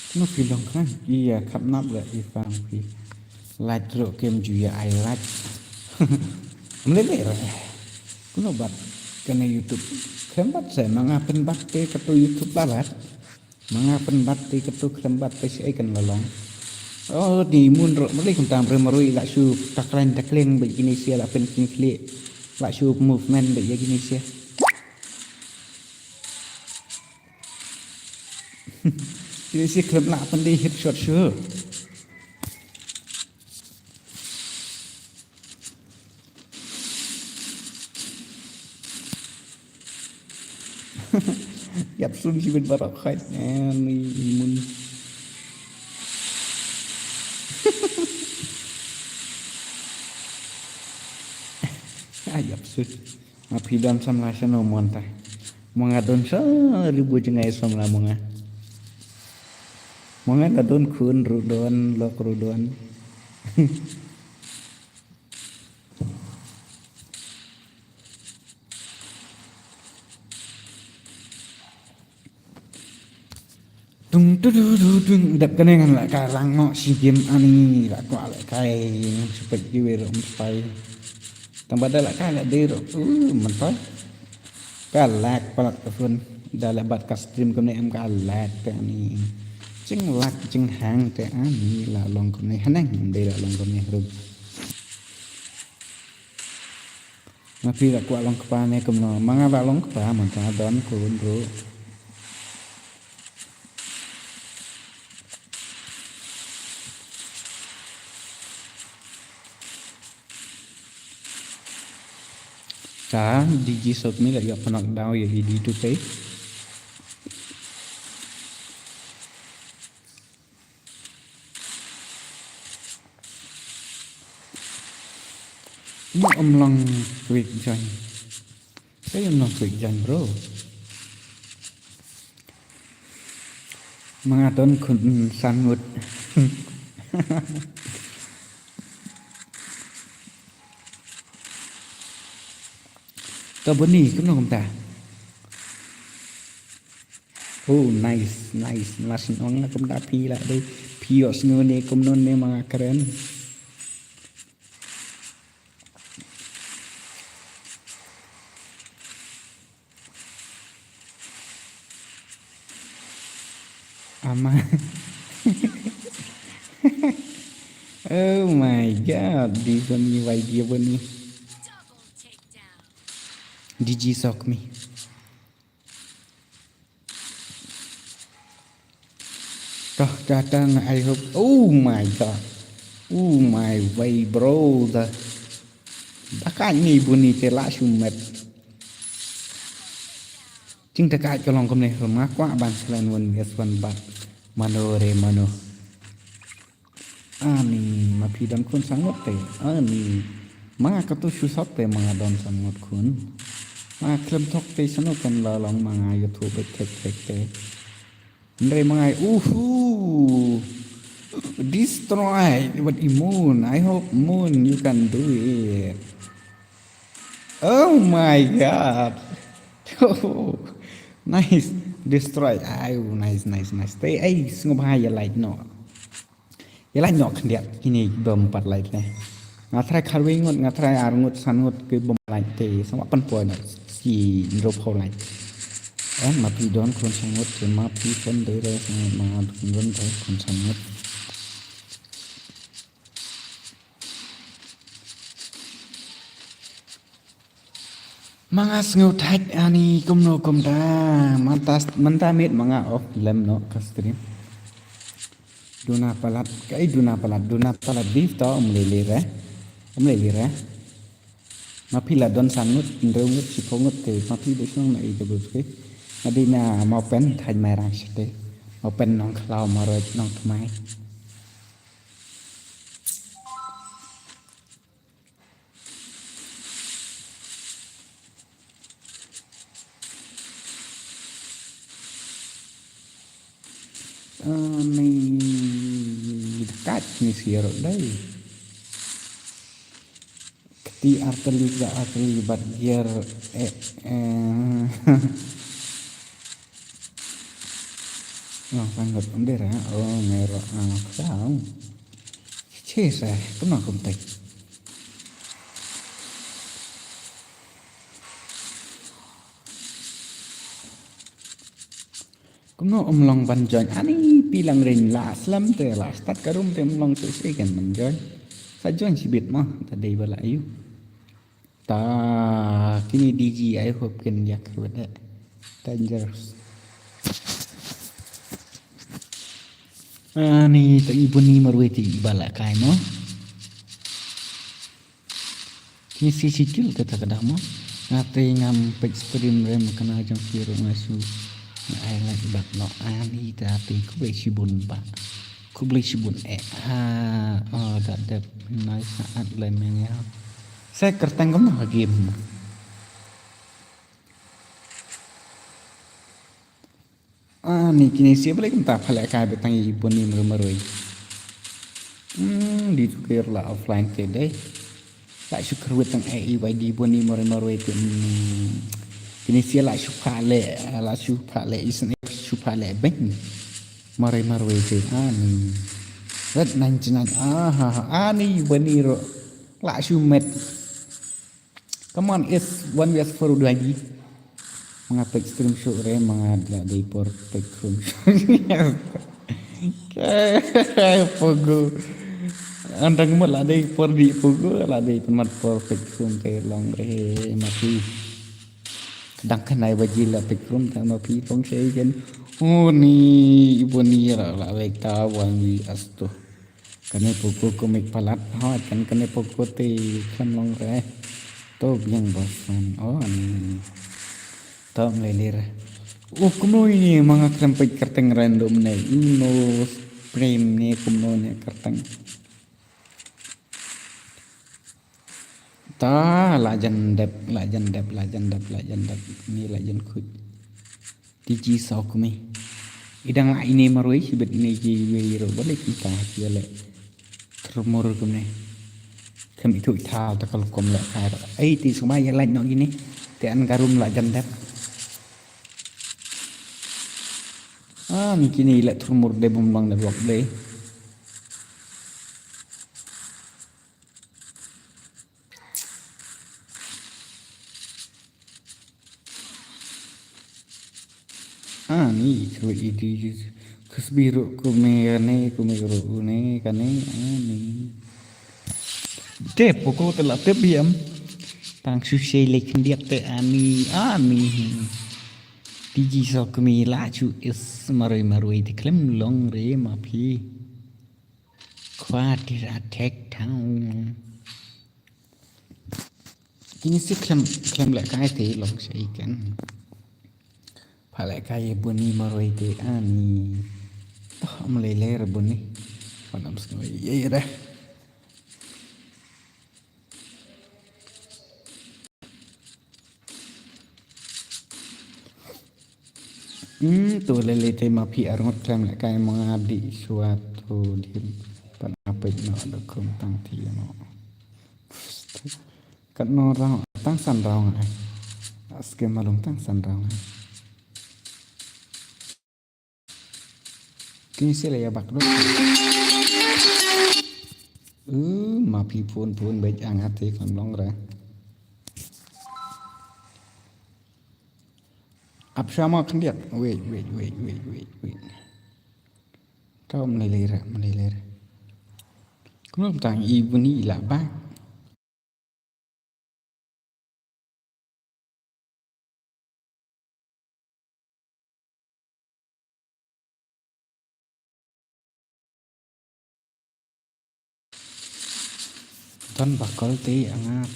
Kano phi long khnang ïa khapnap la i fang phi. Lait ruh kem ju ïa ai lait. Mle le re. Kuno bat kane YouTube. Khlem bat se ma nga pynbat te kato YouTube ba bat. Ma nga pynbat te kato khlem bat te shi ai kan la long. Oh, ni mun ruh mle kumta mre marui la shu takleng takleng ba kine sia la pyn kine kli. La shu movement ba ïa kine sia. Kine sia khlem lah pynde headshot shuh. Ïap sun shi bit baroh khait. Eh, ni imun. Ah, ïap sun. Ma phi don samla shano mo nta. Mo nga don sa ribu jngai samla mo nga. Mo nga la don khun ruh don, lok ruh don. Tung tu tu tu tung dep kane ngan la kai lang no shi game ani la kwah la kai ngan supek ki we ro mspai. Tang ba da la kai la dei ro. Uh, mspai. Ka lag palat ka phone. Da la bat ka stream kumne em ka lag te ani. Jing lag jing hang te ani la long kumne haneng dei la long kumne rum. Ma phi la kwah long kpa ne kumno? Ma nga la long kpa, mynta don khun ruh. Ta D J Sokmi la ïoh pynlong daw ïa i D two K. Mo ym long quick join. Sa ym long quick join, bro. Ma nga don khun san ngut. To buni kumno kumta. Oh, nice, nice. Nice ong la kumta phi la dei. Phi ïoh sngew ne kumno ne ma nga kren. Ama. Oh my God, di bani wai dia bani. D J Sokmi. Toh, toh, toh, I hope. Oh my God. Oh my way, bro. Da, da ka ni buni te la shumet. Jing da ka ka long kumne, ma kwah ban selen wan yes wan bat. Mano re mano. Ani, ma phi don khun sangot te. Ani, ma nga katu shu sot te ma nga don sangot khun. Ma nga khlem thok te sano kan la long ma nga YouTube thek thek te. Ndre ma nga, uhu. Destroy what imun. I hope Moon you can do it. Oh my God. Nice. Destroy. Ayu, nice, nice, nice. Te ai sngewbha ïa like noh. Ïa like noh khyndiat kine bym pat like ne. Nga try kharwei ngut, nga try ar ngut, san ngut ki bym like te. Sngewbha pynpoi noh. Shi hynriewphew like. Em ma phi don khun sangot te ma phi khun dei re sangot ma nga don re khun sangot. Ma nga sngewthait ani kumno kumta. Mynta mynta miet ma nga off lem noh ka stream. Duna palat, kaei duna palat, duna palat div to um lei lei re. Um lei lei re. Ma phi la don san ngut, hynriew ngut, shiphew ngut te ma phi dei shnong na i ka bus ke. Nga dei na Mawpen, thaiñ Mairang shate. Mawpen Nongkhlaw, Marwei Nongthymmai. Ani, dekat ni siar dai. Kti arteli ka arteli bat giar, eh, eh. Nang panggot under ha. Oh, ngero ang sang. Che sa, kumno kumtai. Kumno um long ban join. Ani phi lang ring la slem te la start ka room te um long te se kan ban join. Sa join shibit mo, ta dei ba la ïoh. Ta kine D G, I hope kin ïa kyrwet eh. Dangerous. Ani ta i Buni Marwei te i ba la kai mo. Kine shi shi kil te ta ka dang mo. Nga te ngam peit stream re, ma kane jong phi ruh nga shu nga ai like bak noh. Ani ta te khublei shibun ba. Khublei shibun eh. Ha, oh, da dep nice at le men ya. Sa kyrteng kumno ha game. Ani kine shi balei kumta pha leh kai ba tang i Buni Marwei Marwei. Hmm, di tu kir la offline te dei. La shu kyrwit tang eh i bai di Buni Marwei Marwei te. Hmm. Kine shi la shu pha leh, la shu pha leh isn't it shu pha leh beng. Marwei Marwei te ani. Red ninety-nine. Aha, ani Buni ro. La shu met. Come on, is one vs four udah lagi. Ma nga peit stream show re, ma nga la dei por peit stream show. Pogo. Antang mut la dei por di pogo, la dei pynmat por peit stream te long re, mati. Dang khnai baji la peit stream tang ma phi pong sei ken. Oh ni, i Buni ra la lek ta one vs two. Kane pogo kumne palat, ha, kan kane pogo te khlem long re. To biang bosan, oh, ani. To mlei lei re. Oh, kumno ini ma nga khlem peit kyrteng random ne. Ino stream ne kumno ne kyrteng. Ta, la jan dep, la jan dep, la jan dep, la jan dep. Ni la jan khuid. Ti ji saw kmie. I dang la ine marwei, shibit ine ji wei ro, balei kumta, ki le. Thrmur kumne. Khlem ithuh ithaw, ta ka lukom le kai ro. Ei, ti sumai ïa lait noh kine. Te an ka room la jan dep. Ah, ni kine i le thrmur de bum long de block de. Ani, kru i di, kusbi ru kume kane, kume ru ne, kane, ani. Te, pogo te la te biam. Tang shu shei le khyndiat te ani, ani. Ti ji saw kmie la shu is marwei marwei te khlem long re ma phi. Khwa tira tek tang. Kine shi khlem, khlem leh kai te long shai kan. Pha leh kai Buni marwei te ani. Toh, am lei lei re Buni. Pha nam sngew ïa re. Hmm, to lei lei te ma phi arngut khlem leh kai ma nga dih shuwa to dih pat nga peit noh da khum tang ti noh. Katno round, tang san round nga ai. Skip malum tang san round nga ai. Kine shi la ïa bak dok. Uh, ma phi phone phone beit ang ate kan long re. Ap shwa ma khyndiat. Wait, wait, wait, wait, wait, wait. Tau mlei lei re, mlei lei re. Kumno tang i Buni i la bak. Ton ba kol te anga.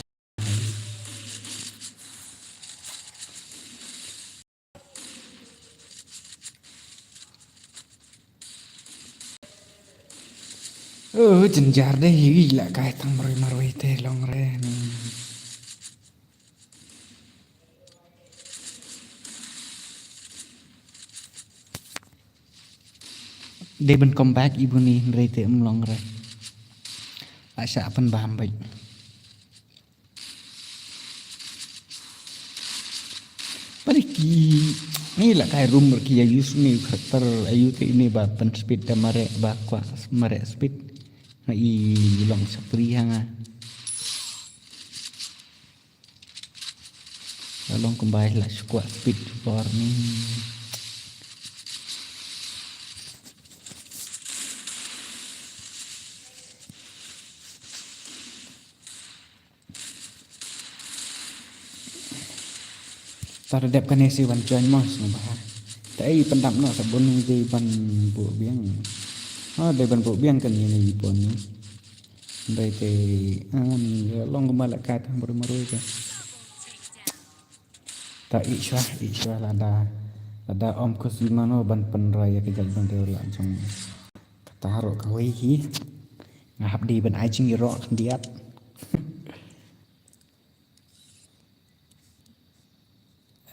Oh, jynjar dei, hi la kai tang marwei marwei te long re ni. Dei ban come back i bun i hynrei te um long re. La shah pynbam beit. Pari ki ni la kai room ki ya use ni character ayu te ini ba pen speed da mare ba kwa mare speed. Nga i long sapri hanga. Long kumbai la squat speed bor ni. Tar dep kane si wan join mo sngewbha. Ta ei pyndap noh sa bun dei ban buh biang. Ha dei ban buh biang kan ni ni pon ni. Dei te ani long kumbai la kai tang baru maru te. Ta i shwa i shwa lada lada om ko si mano ban pynrai ya ka jal ban dei la jong. Kata ruh kawei hi. Nga hap dei ban ai jingïaroh khyndiat.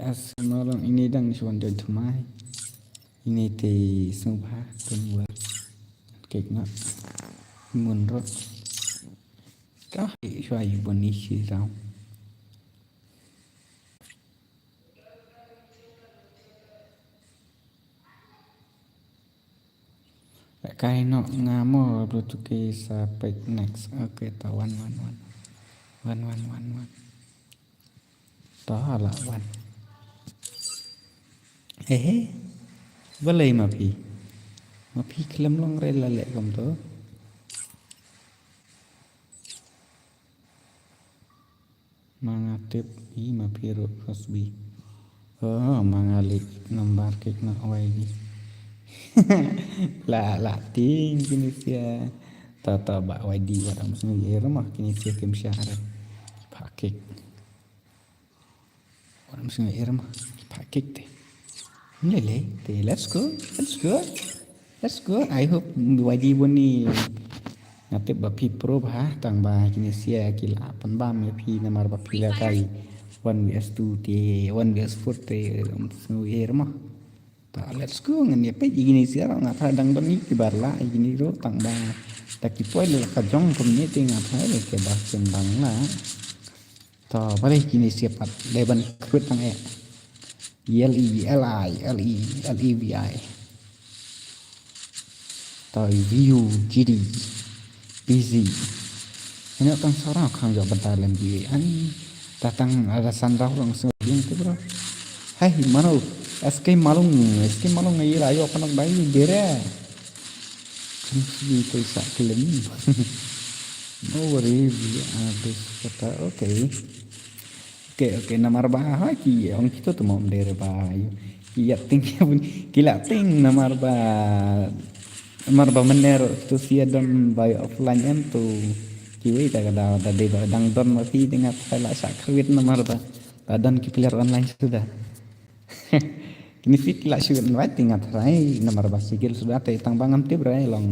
As malong ini dang shuan dei tmai. Ini te sngewbha tun war. Kek na. Mun ruh. Ka hi shwa i bun i shi rau. Kai noh nga mo bluetooth ki sa pek next. Okay, ta wan wan wan. Wan wan wan wan. Ta la wan. Ehe. Balei ma phi? Ma phi khlem long re la leh kum to. Ma nga tip hi ma phi ruh khosbi. Oh, ma nga leh nambar kek na wai ni. La la ting kini sia. Ta ta ba wai di wat am sngewyer ma kini sia kim share. Pakik. Wat am sngewyer ma. Pakik te. Lele te let's go. Let's go. Let's go. I hope wai di bun ni. Nga tip ba phi pro bha tang ba kini sia ki la pynbam ïa phi namar ba phi la kai one versus two te one versus four te um sngewyer ma. Ta let's go ngan ïa peit ïa kini sia nga tharai dang don ïa ki bar la ïa kini ruh tang ba ta ki poi la ka jong kumne te nga tharai ïa ki ba kin dang la. Ta balei kini sia pat dei ban khrwit tang eh. L E L I L E L E V I. Ta view G D busy. Ina tang sarang khang jok banta lem bi an ta tang ada san rau rong sing biang te bro. Hai mano S K Malung S K Malung ngai la yo panak dai dere. Kan si te sa kelem. No worry bi ada kata okay. Okay okay namar ba ha ki ong kito tu mom dere ba. Ki ïa ting ki la ting namar ba. Namar ba mynner tu sia don bai offline em tu kiwei ta ka da da dei ba dang don ma phi dei nga tharai la sa khrwit namar ba ta don ki player online suda. Kini fit la shu invite dei nga tharai namar ba sigil suda te tang ba ngam tip rai long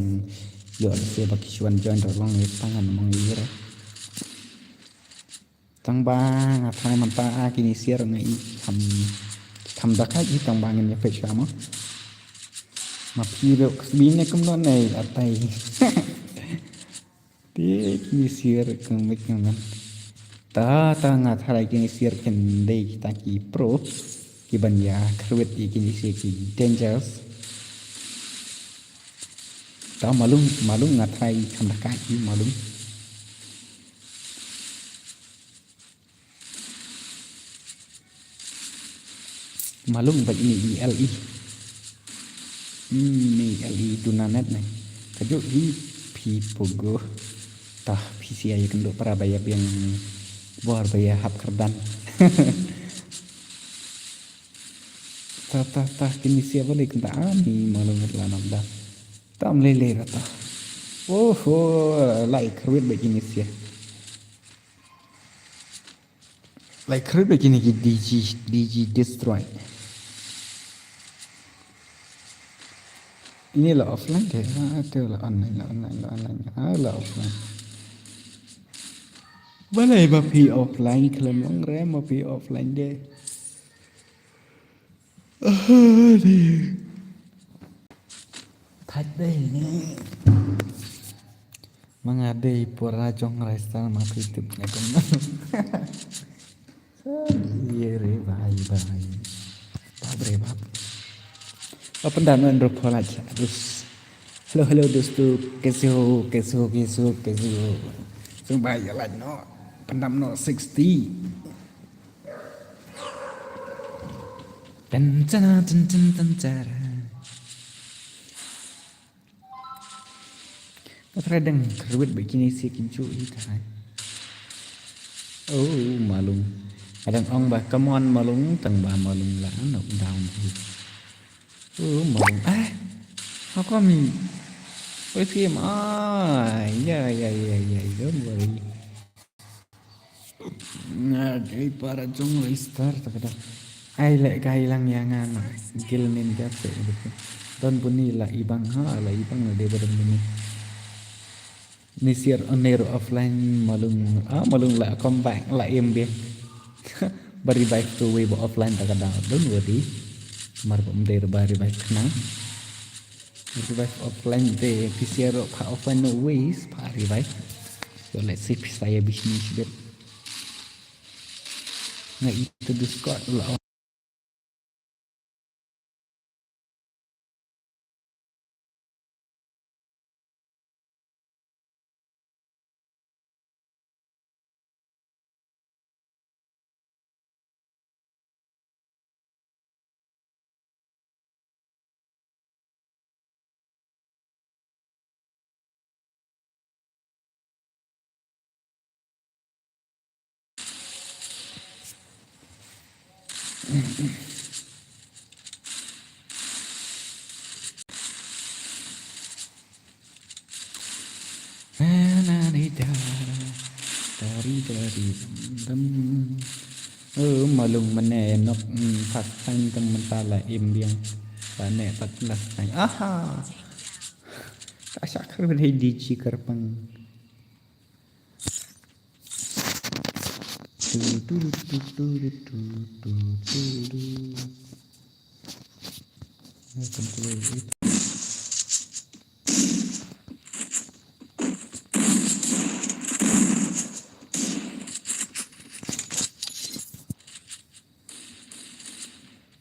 yo se ba ki shuan join ro long ye tang an mong ye re. Tang ba nga tharai mynta a kini siar nga i kham kham dakai i tang ba ngin ïa peit sha mo. Ma phi ruk sbine kum no nei atai. Te kini siar kum mik ngaman. Ta ta nga tharai kini siar kin dei kita ki pro ki ban ïa khrwit ïa kini siar ki dangers. Ta malung malung nga tharai kham dakai i malung. Malung ba ini i L E. Hmm, ini L E duna net ne. Kajuk hi phi pogo. Tah phi sia ya kenduk para baya biang bor baya hap kerdan. Tah tah tah kini sia balik kenta ani malung la namda. Tam lele rata. Oho, lai khrwit ba kini sia. Like, khrip da kine ki D G, D G destroy. Ini la offline de, ah, tu la online, la online, la online, ah, la offline. Balei ba phi offline, khlem long re ma phi offline de. Ah, de. Thait dei ni. Ma nga dei para jong Raistar ma phi tip ne kumno. Ye re bhai bhai. Bap re bap. Open dan man ro phola cha dus. Hello hello dosto, kaise ho, kaise ho, kaise ho, kaise ho? Sung bhai ya laj no. Pandam no sixty. Tan chana tan tan tan chara. Ka trai dang kyrwit ba kine sia ki ju i trai. Oh, malung. Adang ong ba, "Come on, malung," tang ba malung la knock down hi. Oh, malung. Eh, how come he? Wait for him. Ah, yeah, yeah, yeah, yeah. Don't worry. Nga dei para jong Raistar ta ka da. Ai leh kai lang ïa nga na. Gil nin ka te. Don buni la ibang ha, la ibang la dei ba don buni. Ni siar on air offline malung. Ah, malung la come back la im biang. Ba revive tu wei ba offline ta ka da. Don't worry. Mar ba um dei ba revive khnang. Revive offline te, P C R pha offline no ways, pha revive. So let's see, pisa ya bisnis bit. Nga ito Discord la. Dari dari dum. Oh, malung mane nok, mm, first time tang mynta la im biang. Ba ne pat last time. Aha. Ka shah kar ba dei D G kyrpang. Tu, tu, tu.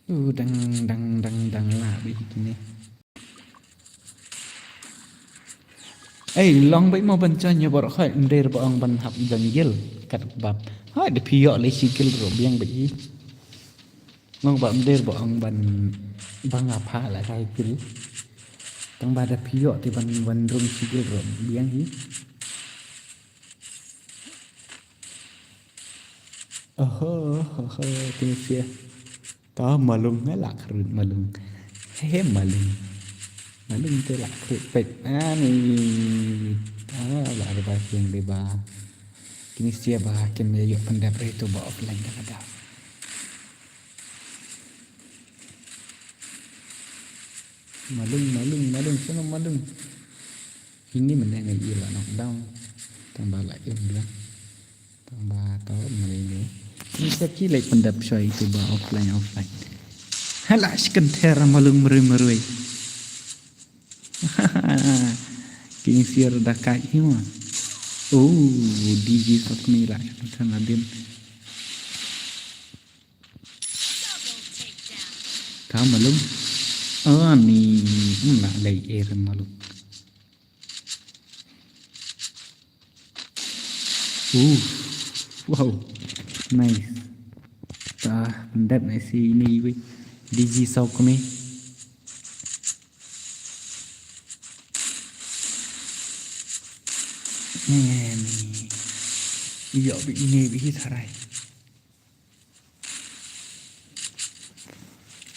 Uh, dang, dang, dang, dang lah bad kine. Ei, long bad mo ban jan ïa baroh khoit, ym dei ba ong ban hap jungle kat bab. Hai, da phi ïoh lei shi kill ruh biang bad i. Long ba ym dei ba ong ban, ba nga pha la kai kill. Tang ba da phi ïoh te ban, ban rung shi kill ruh biang hi. Oho, oho, kine sia. Ta malung, nga la khrut malung. He, he, malung. Malung te la khrut pet. Ani. Ah, la revive ïa nga dei ba. Kine sia ba, kin ïa ïoh pyndep re tu ba offline da ka da. Malung, malung, malung, sono malung. Ini mynne nga ïoh la knockdown. Tang ba la im biang. Tang ba to mynne. Ini sa ki leh pyndep shoi tu ba offline, offline. Hala shi kynther malung marui marui. Kine sia da kai hi ma. Oh, D J Sokmi la shi kynther nadien. Ka malung. Ani, hmm, la lei er malung. Uh, wow. Nice. Ta, pyndep na si ini wei. D J Sokmi. Ni. Ïoh bad ini bad hi tharai.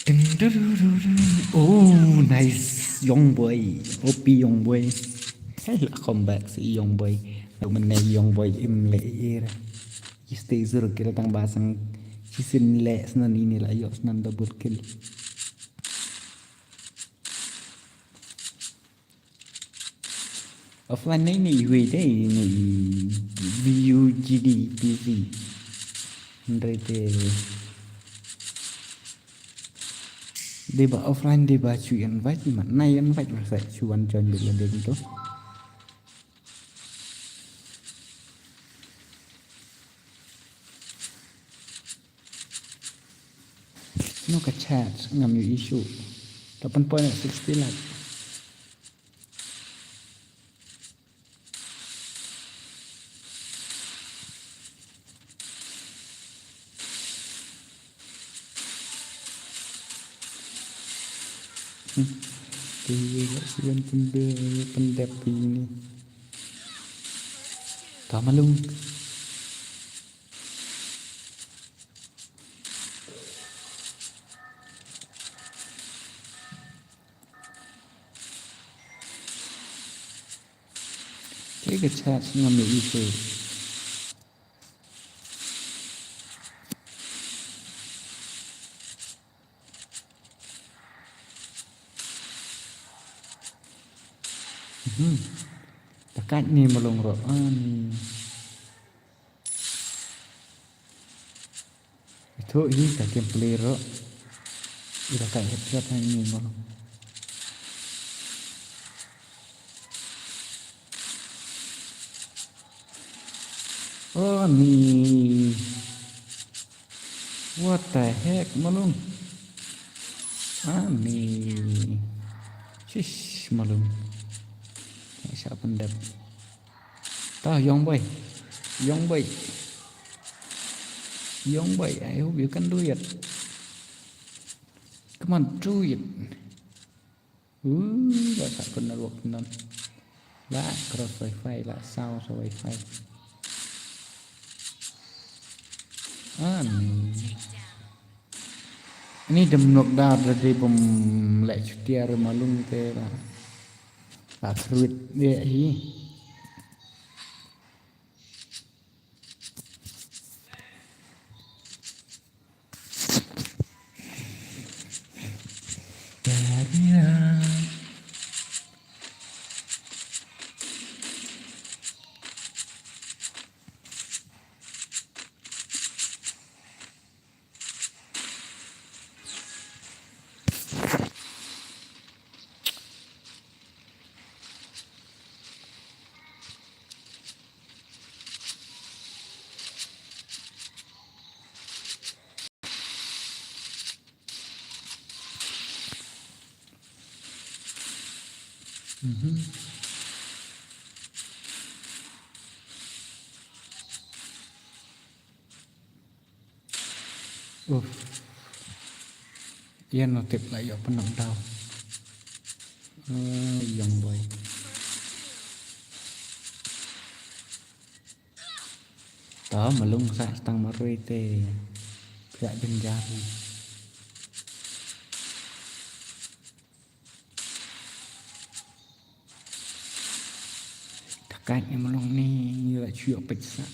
Ding, du, du, du, du. Oh, nice. Young boy. O P young boy. Hey, la comeback si young boy. Lu mynne young boy im le ir. Ki stay zero kill tang ba sang shisien leh snan ini la ïoh snan double kill. Offline nei nei iwei te nei V U G D P Z. Hynrei te dei ba offline dei ba shu invite, ma nai invite ba sa shu wan join bit la dei kumto. No ka chat ngam ïohi shuh. Te pynpoi na sixty lak. Hmm. Te ïa ka shu wan pyndep, pyndep ïa ini. Te ma lung. Te ka chat ngam ïohi shuh. Mhm. Te ka ni ma lung ruh. Ah, ni. Ithuh hi ka gameplay ruh. Ida ka headshot ha ini ma lung. Oh, ni. What the heck, ma lung? Ah, ni. Shish, ma lung. Ai, sa pyndep. Tah, young boy. Young boy. Young boy, I hope you can do it. Come on, do it. Uh, la sa pynrok nan. La cross wifi, la saw sa wifi. Ani. Ani dem knock down da dei bom leh chutia re ma lung te la. La kruit de hi. Mhm. Uff. Ïa no tip la ïoh pynnock down. Ah, young boy. To ma lung sa tang marwei te. Phi la jynjar. Thakait em long ni, ïa la shu ïoh peit sa.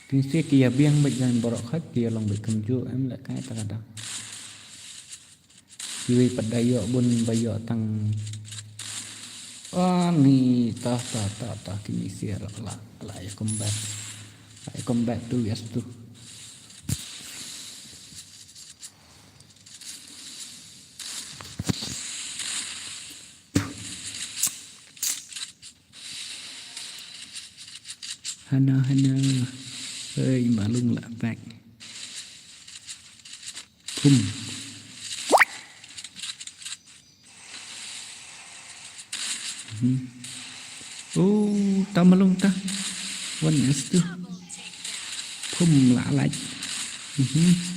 Tin si ki ïa biang beit jan baroh khat ki ïa long beit kumjuh em leh kai ta ka dang. Kiwei pat da ïoh bun ba ïoh tang. Ah, ni, ta, ta, ta, ta, kini si la, la, la ïa come back. La ïa come back tu, yes tu. Hana, hana. Hei, ma lung la back. Pum. Mhm. Oh, ta ma lung ta. Wan es tu. Pum la lait. Mhm.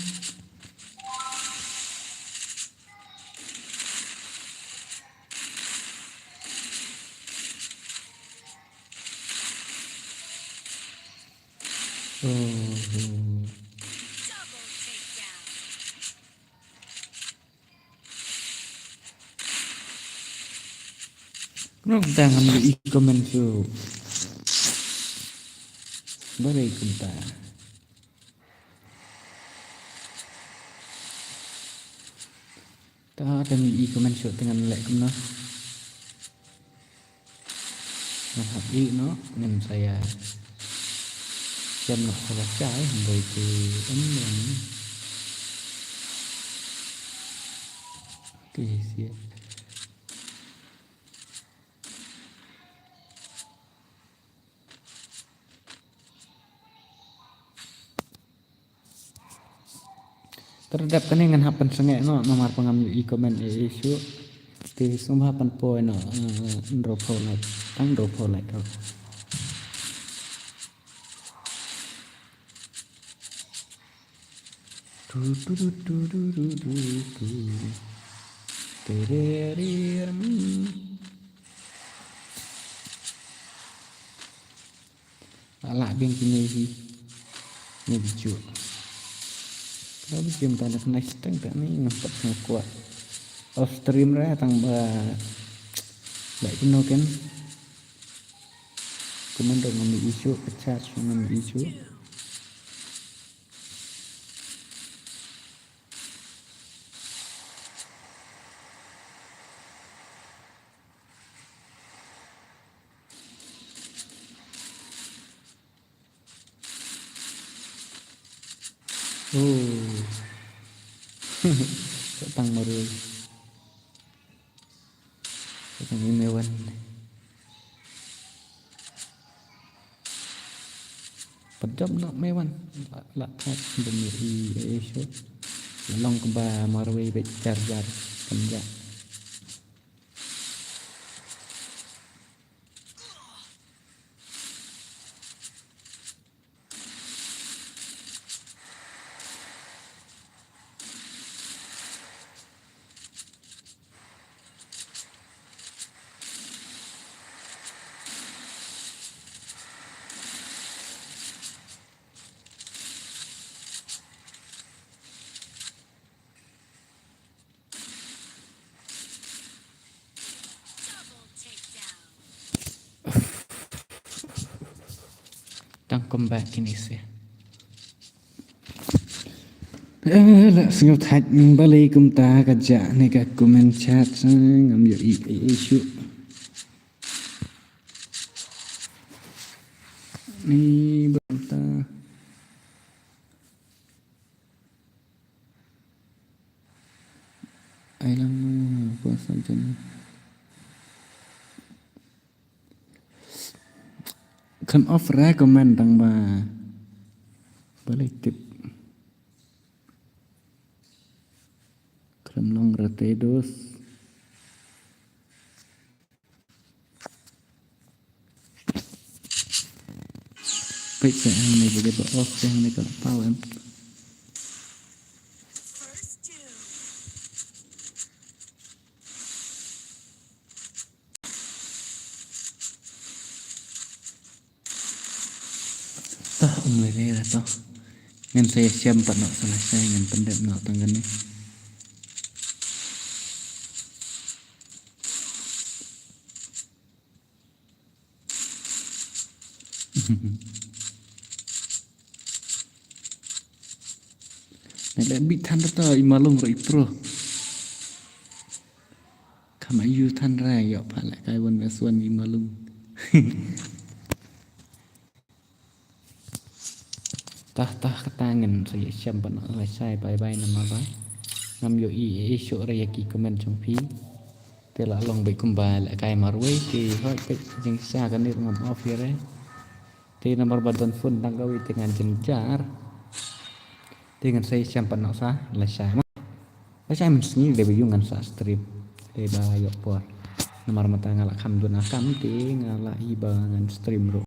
Oh. Kumno kumta ngam ïohi comment shuh. Balei kumta? Ta, ta mi i comment shuh te ngan leh kumno. Ngan hap i noh, ngan sa ïa shem noh sa lashai, hynrei te em lang. Te sia. Te da dep kane ngan hap pynsangeh noh, namar ba ngam ïohi comment ei ei shuh. Te sngewbha pynpoi noh, eh, hynriewphew like, tang hynriewphew like. Tu, tu, tu, tu, tu, tu, tu, tu. Tereririm. Lah biang kine hi. Ni biju. Kalau biju mynta nak nice tang tak ni nampak nak kuat. Off stream re tang ba. Baik kena kan. Kumandong ngambi issue, pecah ngambi issue. Oh. Tang marul. Tang i mewan. Pynjop noh mewan. La, la thait bym i, i, i shu. Long kba marwei beit jar jar. Pynjop. Tang comeback kine se. Eh, la sngewthait ning balei kumta ka jah ne ka comment chat sa ngam ïohi ei ei shuh. Ni banta. Ai lang puasa jan. Kan off recommend tang ba. Balei tip. Kan long rete dos. Peit sa hangne ba dei ba off sa hangne ka la paw em. Toh, um lei lei la toh. Ngan sa ïa shem pat noh sa lashai ngan pyndep noh tang kane. Ngan leh bit than ta i malung ro i pro. Kham ayu than ra ïoh pha leh kai one versus one i malung. Tah tah kata ngan sa ïa shem pat noh lashai bye bye namar ba ngam ïohi ei ei shuh re ïa ki comment jong phi. Te la long beit kumba leh kai marwei te hoi peit jingshisha kane ruh ngam off ïa re. Te namar ba don phone dang kawei te ngan jynjar. Te ngan sa ïa shem pat noh sa lashai ma. Lashai mynsngi dei ba ïoh ngan sa stream. Dei ba ïoh por. Namar mynta nga la kham duna kam te nga la i ba ngan stream ruh.